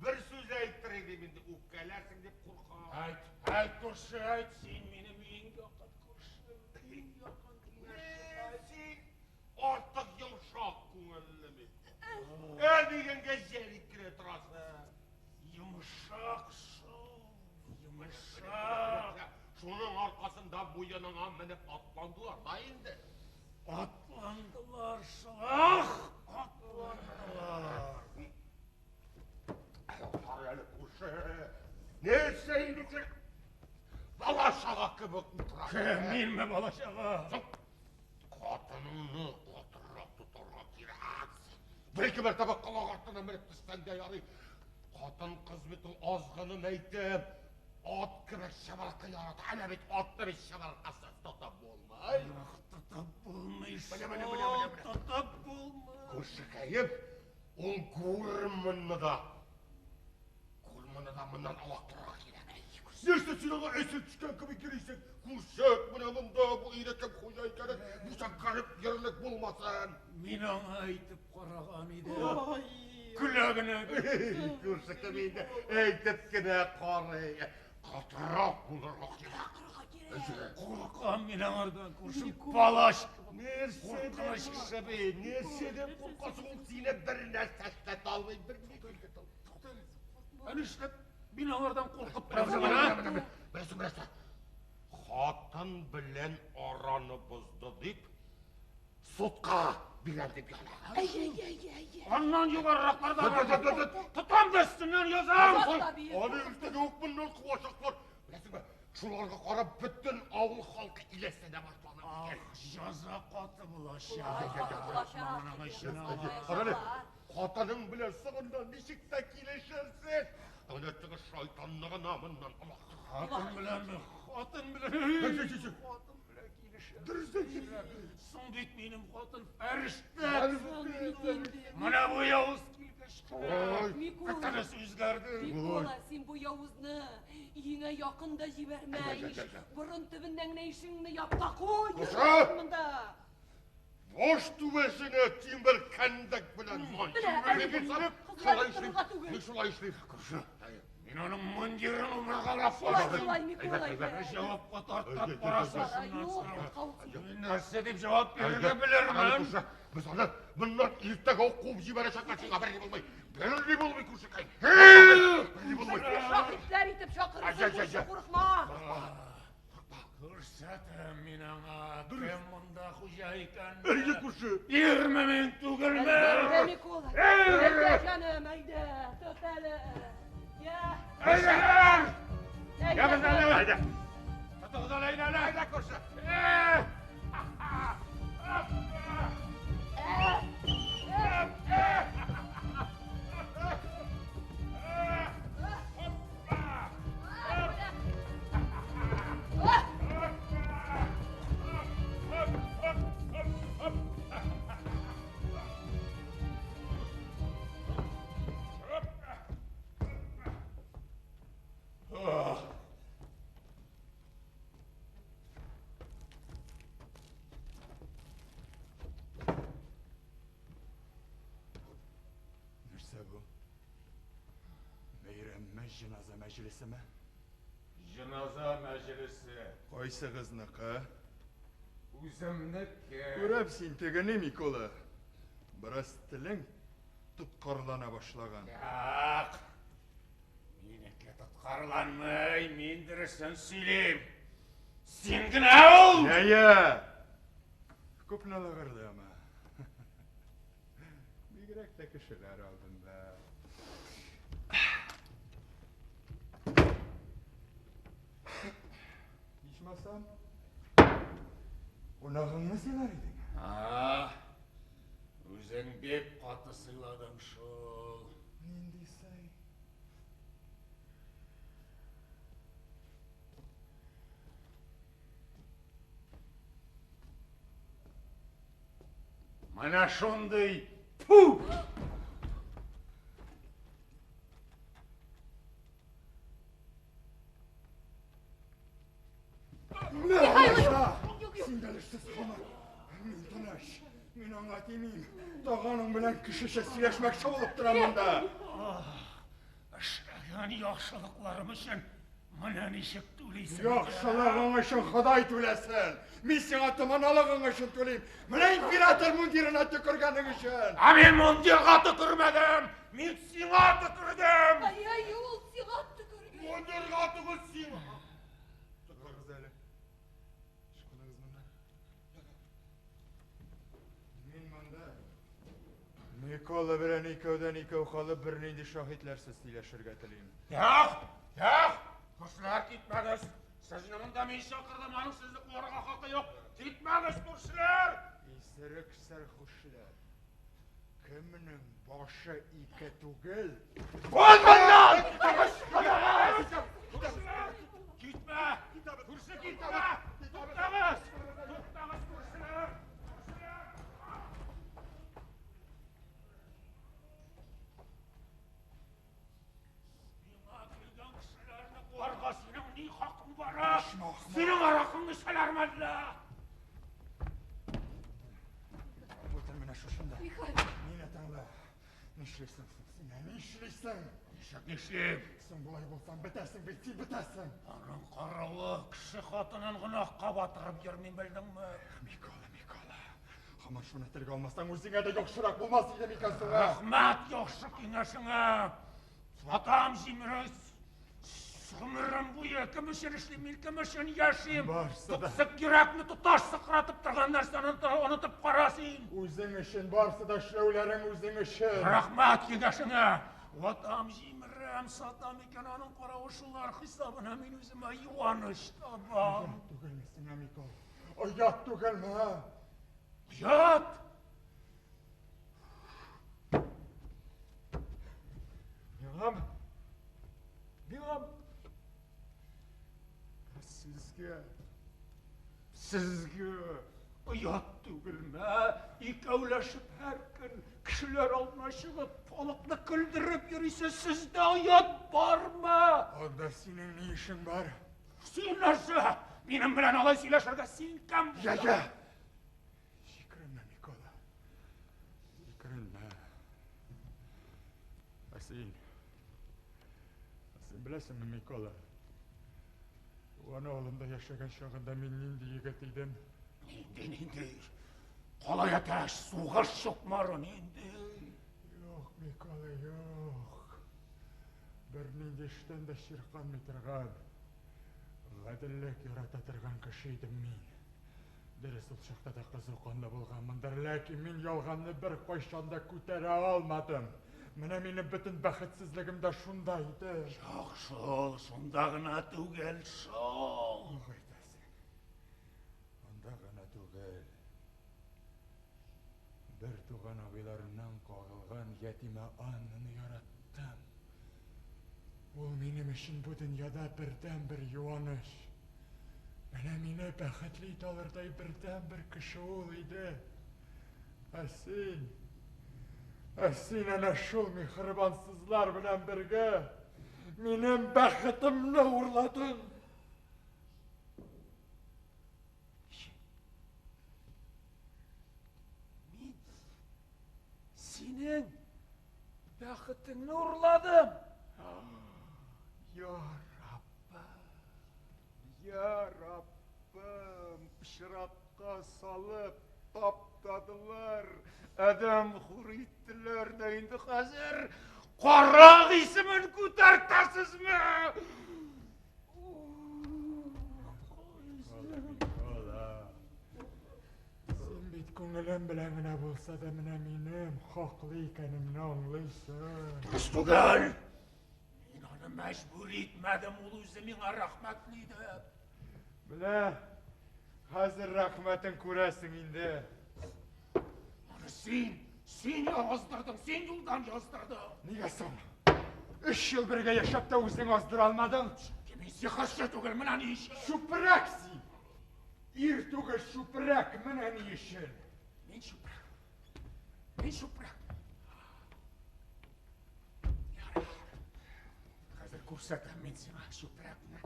Бер сүз әйтер идем инде, үпкәләрсең дип куркам. Әйт, әйт, күрше, әйт, син минем иң якын күршем, иң якын киңәшчем. Син артык йомшак күңелле бит. Ә дигәнгә җәлик кенә торасың. Йомшак шул, йомшак. Шуның аркасында муеныңа менеп атландылар да инде. Атландылар шул, ах, атландылар. Кара әле, күрше. Нәрсә инде син? Бала чага кебек утырасың. Кем, минме бала чага? Хатыныңны катырак тотарга кирәк. Бер-ике мәртәбә колак артына менеп төшсәң дә ярый. Хатын кыз бит ул азгынын әйтеп, ат кебек чыбыркы ярата. Әнә бит атны бит чыбыркысыз тотып булмый. Тотып булмый Менә, менә, менә, менә, менә. Тотып булмый. Күршекәем, ул гурманны да, гурманны да моннан алактырырга кирәк. Нәрсә син аңа әсир төшкән кебек йөрисең? Күрше, менә монда бу өйдә кем хуҗа икәнен бүтән кереп йөрерлек булмасын. Мин аңа әйтеп караган идем. Көлә генә. Күрше кем инде әйтеп кенә карый. Катырак булырга кирәк. Куркам мин аңардан, күрше палач. Куркыныч кеше бит. Нәрсәдән куркасың, ул сине бер нәрсә эшләтә алмый, бер ни эшләтә алмый. Ә нишләп мин аңардан куркып торам соң, Беләсең, беләсең. Хатын белән араны бозды дип, судка бирәм дип яна. Аннан югарыракларда бар. Тотам да өстеннән язам. Аны иртәгә үк моннан куачаклар. Беләсеңме, шуларга карап бөтен авыл халкы иләсләнә башлады. Ах, җәза каты булачак. Моның өчен Кара әле, хатының белән соңыннан ничек тә килешерсең. Әнә теге шайтанны гына моннан олактыр. Хатын беләнме? Хатын белән. Хатын белән килешәм. Дөрес әйтәсең. Соң бит минем хатын фәрештә. Менә бу явыз килгәч кенә. Микола. Бөтенесе үзгәрде. Микола, син бу явызны өеңә якын да җибәрмә. Борын төбеннән генә ишегеңне яп та куй. Күрше! Монда. Баш түбәсенә тимер кәндәк белән май. Менә, Шулай кызлар эшлим. торырга түгел. Мин шулай эшлим. Күрше. Мин аның мундирын умыргалап Шулай, карадым. шулай, Микола. Җавапка тартып караса шуннан Юк, соң. курка ул. Мин нәрсә дип җавап бирергә белермен. Күрше, без аны моннан иртәгә үк куып җибәрәчәкләр. Сиңа берни булмый. Берни булмый, күршекәй. Берни булмый. Шаһитләр итеп чакырырсың, күрше, курыкма. Күрсәтәм мин аңа, кем монда хуҗа икәнне. Әйе, күрше. Ирме мин түгелме? Әйдә, Микола. Әйдә, җаным, әйдә. Тот әле. Я. Әйдә! Әйдә. Ягыз әле! Әйдә. Тотыгыз әле, әйдә әле! Әйдә, күрше. Нәрсә бу? Бәйрәмме, җеназа мәҗлесеме? Җеназа мәҗлесе. Кайсыгызныкы? Үземнеке. Күрәм син тегене, Микола. Бераз телең тоткарлана башлаган. Юк. Минеке тоткарланмый, мин дөресен сөйлим. Син генә ул! Йә, Күпне лыгырдама. Бигрәк тә кешеләр алдында. Ичмасам, кунагыңны сыйлар идең. А, үзең бик каты сыйладың шул. Нинди сый? Менә шундый фу! Син дә эшсез калма. Мин тыныч. Мин аңа тимим. Тагы аның белән кешечә сөйләшмәкче булып торам монда. Эшләгән яхшылыкларым өчен менә ничек түлисең. Яхшылыгың өчен Ходай түләсен. Мин сиңа томаналыгың өчен түлим. Менә император мундирына төкергәнең өчен. Ә мин мундирга төкермәдем! Мин сиңа төкердем! Ай, ай, ул сиңа төкергән. Мундирга түгел сиңа. Туктагыз әле. Чыкыныгыз моннан. Мин монда Микола белән икәүдән икәү калып бернинди шаһитләрсез сөйләшергә телим. Юк! Юк! Күршеләр, китмәгез! Сезне монда мин чакырдым, аның сезне куарга хакы юк. Китмәгез, күршеләр! Исерек сәрхушләр. Кемнең башы ике түгел? Ул моннан! Китмә! Күрше, китмә! Туктагыз! Туктагыз, күршеләр! Миңа килгән кешеләрне куарга синең Маташма, ахмак. Синең аракыңны эчәләрме әллә? Утыр менә шушында. Михаил. Мине тыңла. Нишлисең соң син, ә? Нишлисең? Ничек нишлим? Соң болай булсаң бетәсең бит, син бетәсең. Аның каравы кеше хатынын гөнаһка батырып йөрмим, белдеңме? Микола, Микола. Һаман шуны телгә алмасаң, үзеңә дә яхшырак булмас иде микән соң, ә? Рәхмәт яхшы киңәшеңә. Сатам җимерес. Гомерем буе кем өчен эшлим, мин кем өчен яшим? Барсы да. Туксык йөрәкне тоташ сыкратып торган нәрсәне онытып кара син. Үзең өчен барсы да эшләүләрең үзең өчен. Рәхмәт киңәшеңә. Ватам җимерәм, сатам икән аның каравы шулар хисабына мин үземә юаныч табам. Оят түгелме сиңа, Микола? Оят түгелме, а? Оят! Миңамы? Миңамы? Сезгә, сезгә оят түгелме? Икәүләшеп һәр көн кешеләр алдына чыгып, халыкны көлдереп йөрисез, сездә оят бармы? Анда синең ни эшең бар? Син нәрсә? Минем белән алай сөйләшергә син кем? Я, я! Җикеренмә, Микола. Җикеренмә. Ә син? Ә син беләсеңме, Микола? Туган авылымда яшәгән чагында мин нинди егет идем? Нинди, нинди? Калай әтәч, сугыш чукмары нинди? Юк, Микола, юк. Бернинди эштән дә чирканмый торган, гаделлек ярата торган кеше идем мин. Дөрес, ул чакта да кызу канлы булганмындыр, ләкин мин ялганны беркайчан да күтәрә алмадым. Менә минем бөтен бәхетсезлегем дә шунда иде. Юк шул, шунда гына түгел шул. Юк әйтәсең. Анда гына түгел. Бер туган абыйларымнан кагылган ятимә Аннаны яраттым. Ул минем өчен бу дөньяда бердәнбер юаныч. Менә мине бәхетле итә алырдай бердәнбер кеше ул иде. Ә син, ә син әнә шул миһербансызлар белән бергә минем бәхетемне урладың. Мин синең бәхетеңне урладым. Я Раббым, я Раббым, пычракка салып таптадылар, адәм хур иттеләр дә инде хәзер карак исемен күтәртәсезме? Микола, син бит күңелем белән генә булса да менә минем хаклы икәнемне аңлыйсың. Дөрес түгел. Мин аны мәҗбүр итмәдем, ул үзе миңа рәхмәтле иде. Менә хәзер рәхмәтен күрәсең инде. Аны син, син яздырдың, син юлдан яздырдың. Нигә соң? 3 ел бергә яшәп тә үзең аздыра алмадың? Чөнки мин сихерче түгел, менә ни өчен. Чүпрәк син! Ир түгел, чүпрәк, менә ни өчен. Мин чүпрәк. Мин чүпрәк. Ярар. Хәзер күрсәтәм мин сиңа чүпрәкне.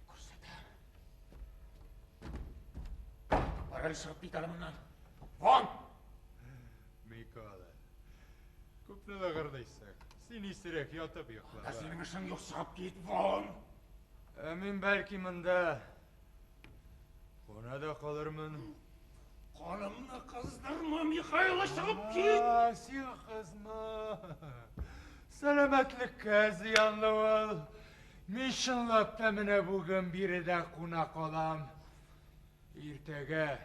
Күрсәтәм. Бар әле чыгып кит әле моннан. Вон! Микола, күпне лыгырдыйсың. Син исерек ятып йокла. Ә синең эшең юк, чыгып кит, вон! Ә мин бәлки монда куна да калырмын. Канымны кыздырма, Михайло, чыгып кит! Син кызма. Сәламәтлеккә зыянлы ул. Мин чынлап та менә бүген биредә куна калам. Иртәгә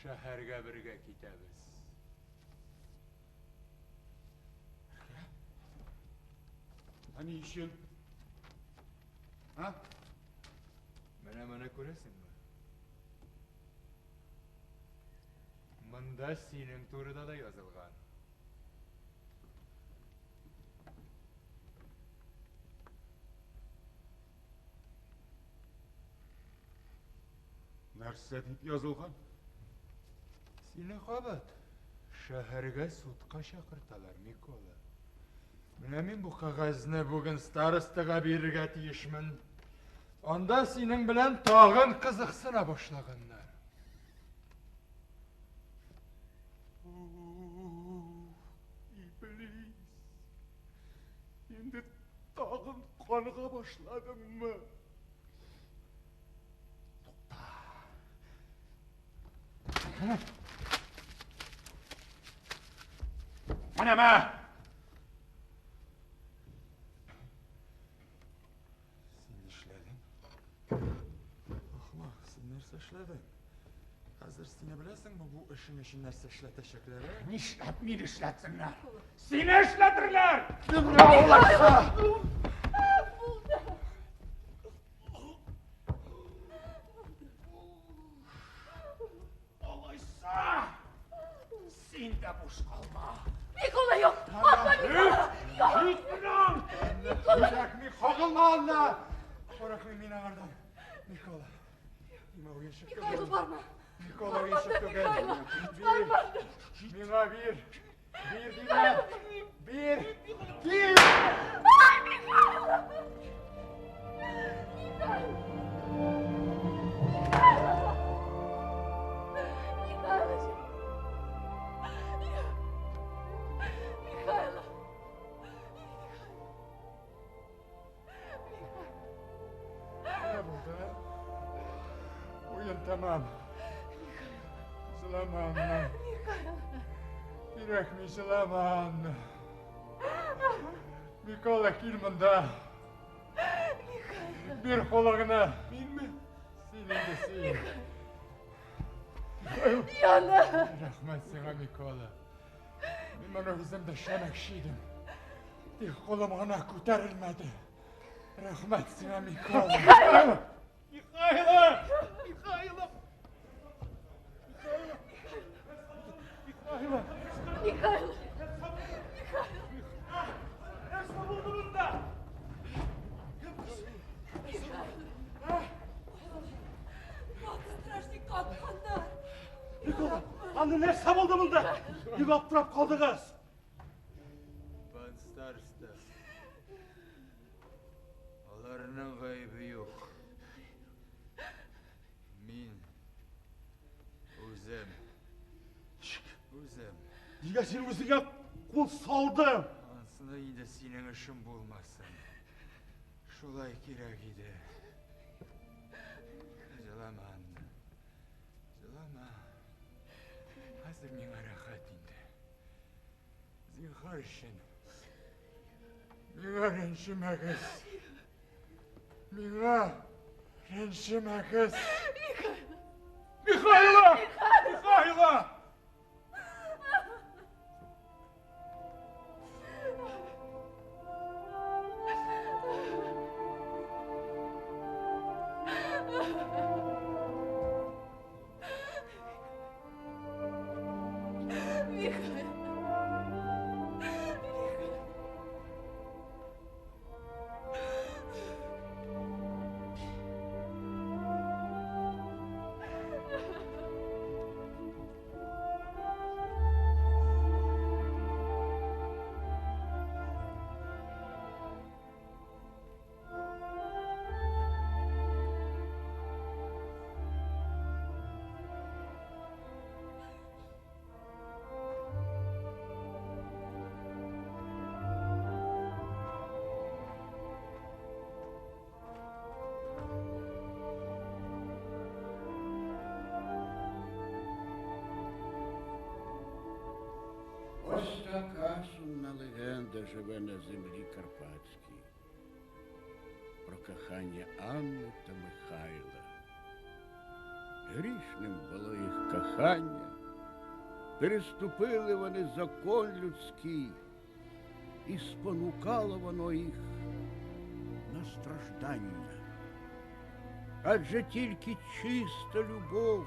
шәһәргә бергә китәбез. Ә ни өчен? А? Менә моны күрәсеңме? Монда синең турыда да язылган. Нәрсә дип язылган? Сине кабат шәһәргә судка чакырталар, Микола. Менә мин бу кәгазьне бүген старостага бирергә тиешмен. Анда синең белән тагын кызыксына башлаганнар. Иблис! Инде тагын каныга башладыңмы? Тукта. Менә мә! Син нишләдең? Ахмак, син нәрсә эшләдең? Хәзер сине беләсеңме бу эшең өчен нәрсә эшләтәчәкләр? Нишләп мине эшләтсеннәр? Сине эшләтерләр! Алайса! Алайса! Син дә буш калма! Микола, юк! Атма Микола! Юк! Кит моннан! Микола! Кирәкми, кагылма анда! Курыкмыйм мин аңардан. Микола. Миңа уенчык түгел. Михайло, барма! Микола Барма уенчык да, түгел. Михайло! Бир. Барма да! Миңа бир. Бир димә. Михайло! Бир. Бир! Ай, Михайло! Михайло! Михайло! Михайло! Михайло! Менә булды. Уен тәмам. Җылама, Анна. Кирәкми, җылама, Анна. Микола, кил монда. Бир кулыңны. Минме? Син инде син. Яна! Рәхмәт сиңа, Микола. Мин моны үзем дә эшләмәкче идем. Тик кулым гына күтәрелмәде. Рәхмәт сиңа, Микола. Михайло! Михайло! Михайло! Михайло! Михайло! Нәрсә булды монда? Страшник атканнар! Микола, анда нәрсә булды монда? Ник аптырап калдыгыз? Пан староста. Аларның гаебе юк. Мин үзем. Үзем. Нигә син үзеңә кул салдың? Анысына инде синең эшең булмасын. Шулай кирәк иде. Җылама, Анна. Җылама. Хәзер миңа рәхәт инде. Зинһар өчен. Миңа рәнҗемәгез. Миңа рәнҗемәгез. Михайло! Михайло! Михайло! Ось така сумна легенда живе на землі Карпатській про кохання Анни та Михайла. Грішним було їх кохання, переступили вони закон людський, і спонукало воно їх на страждання. Адже тільки чиста любов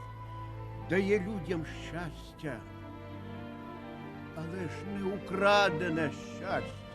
дає людям щастя, але ж не украдене щастя.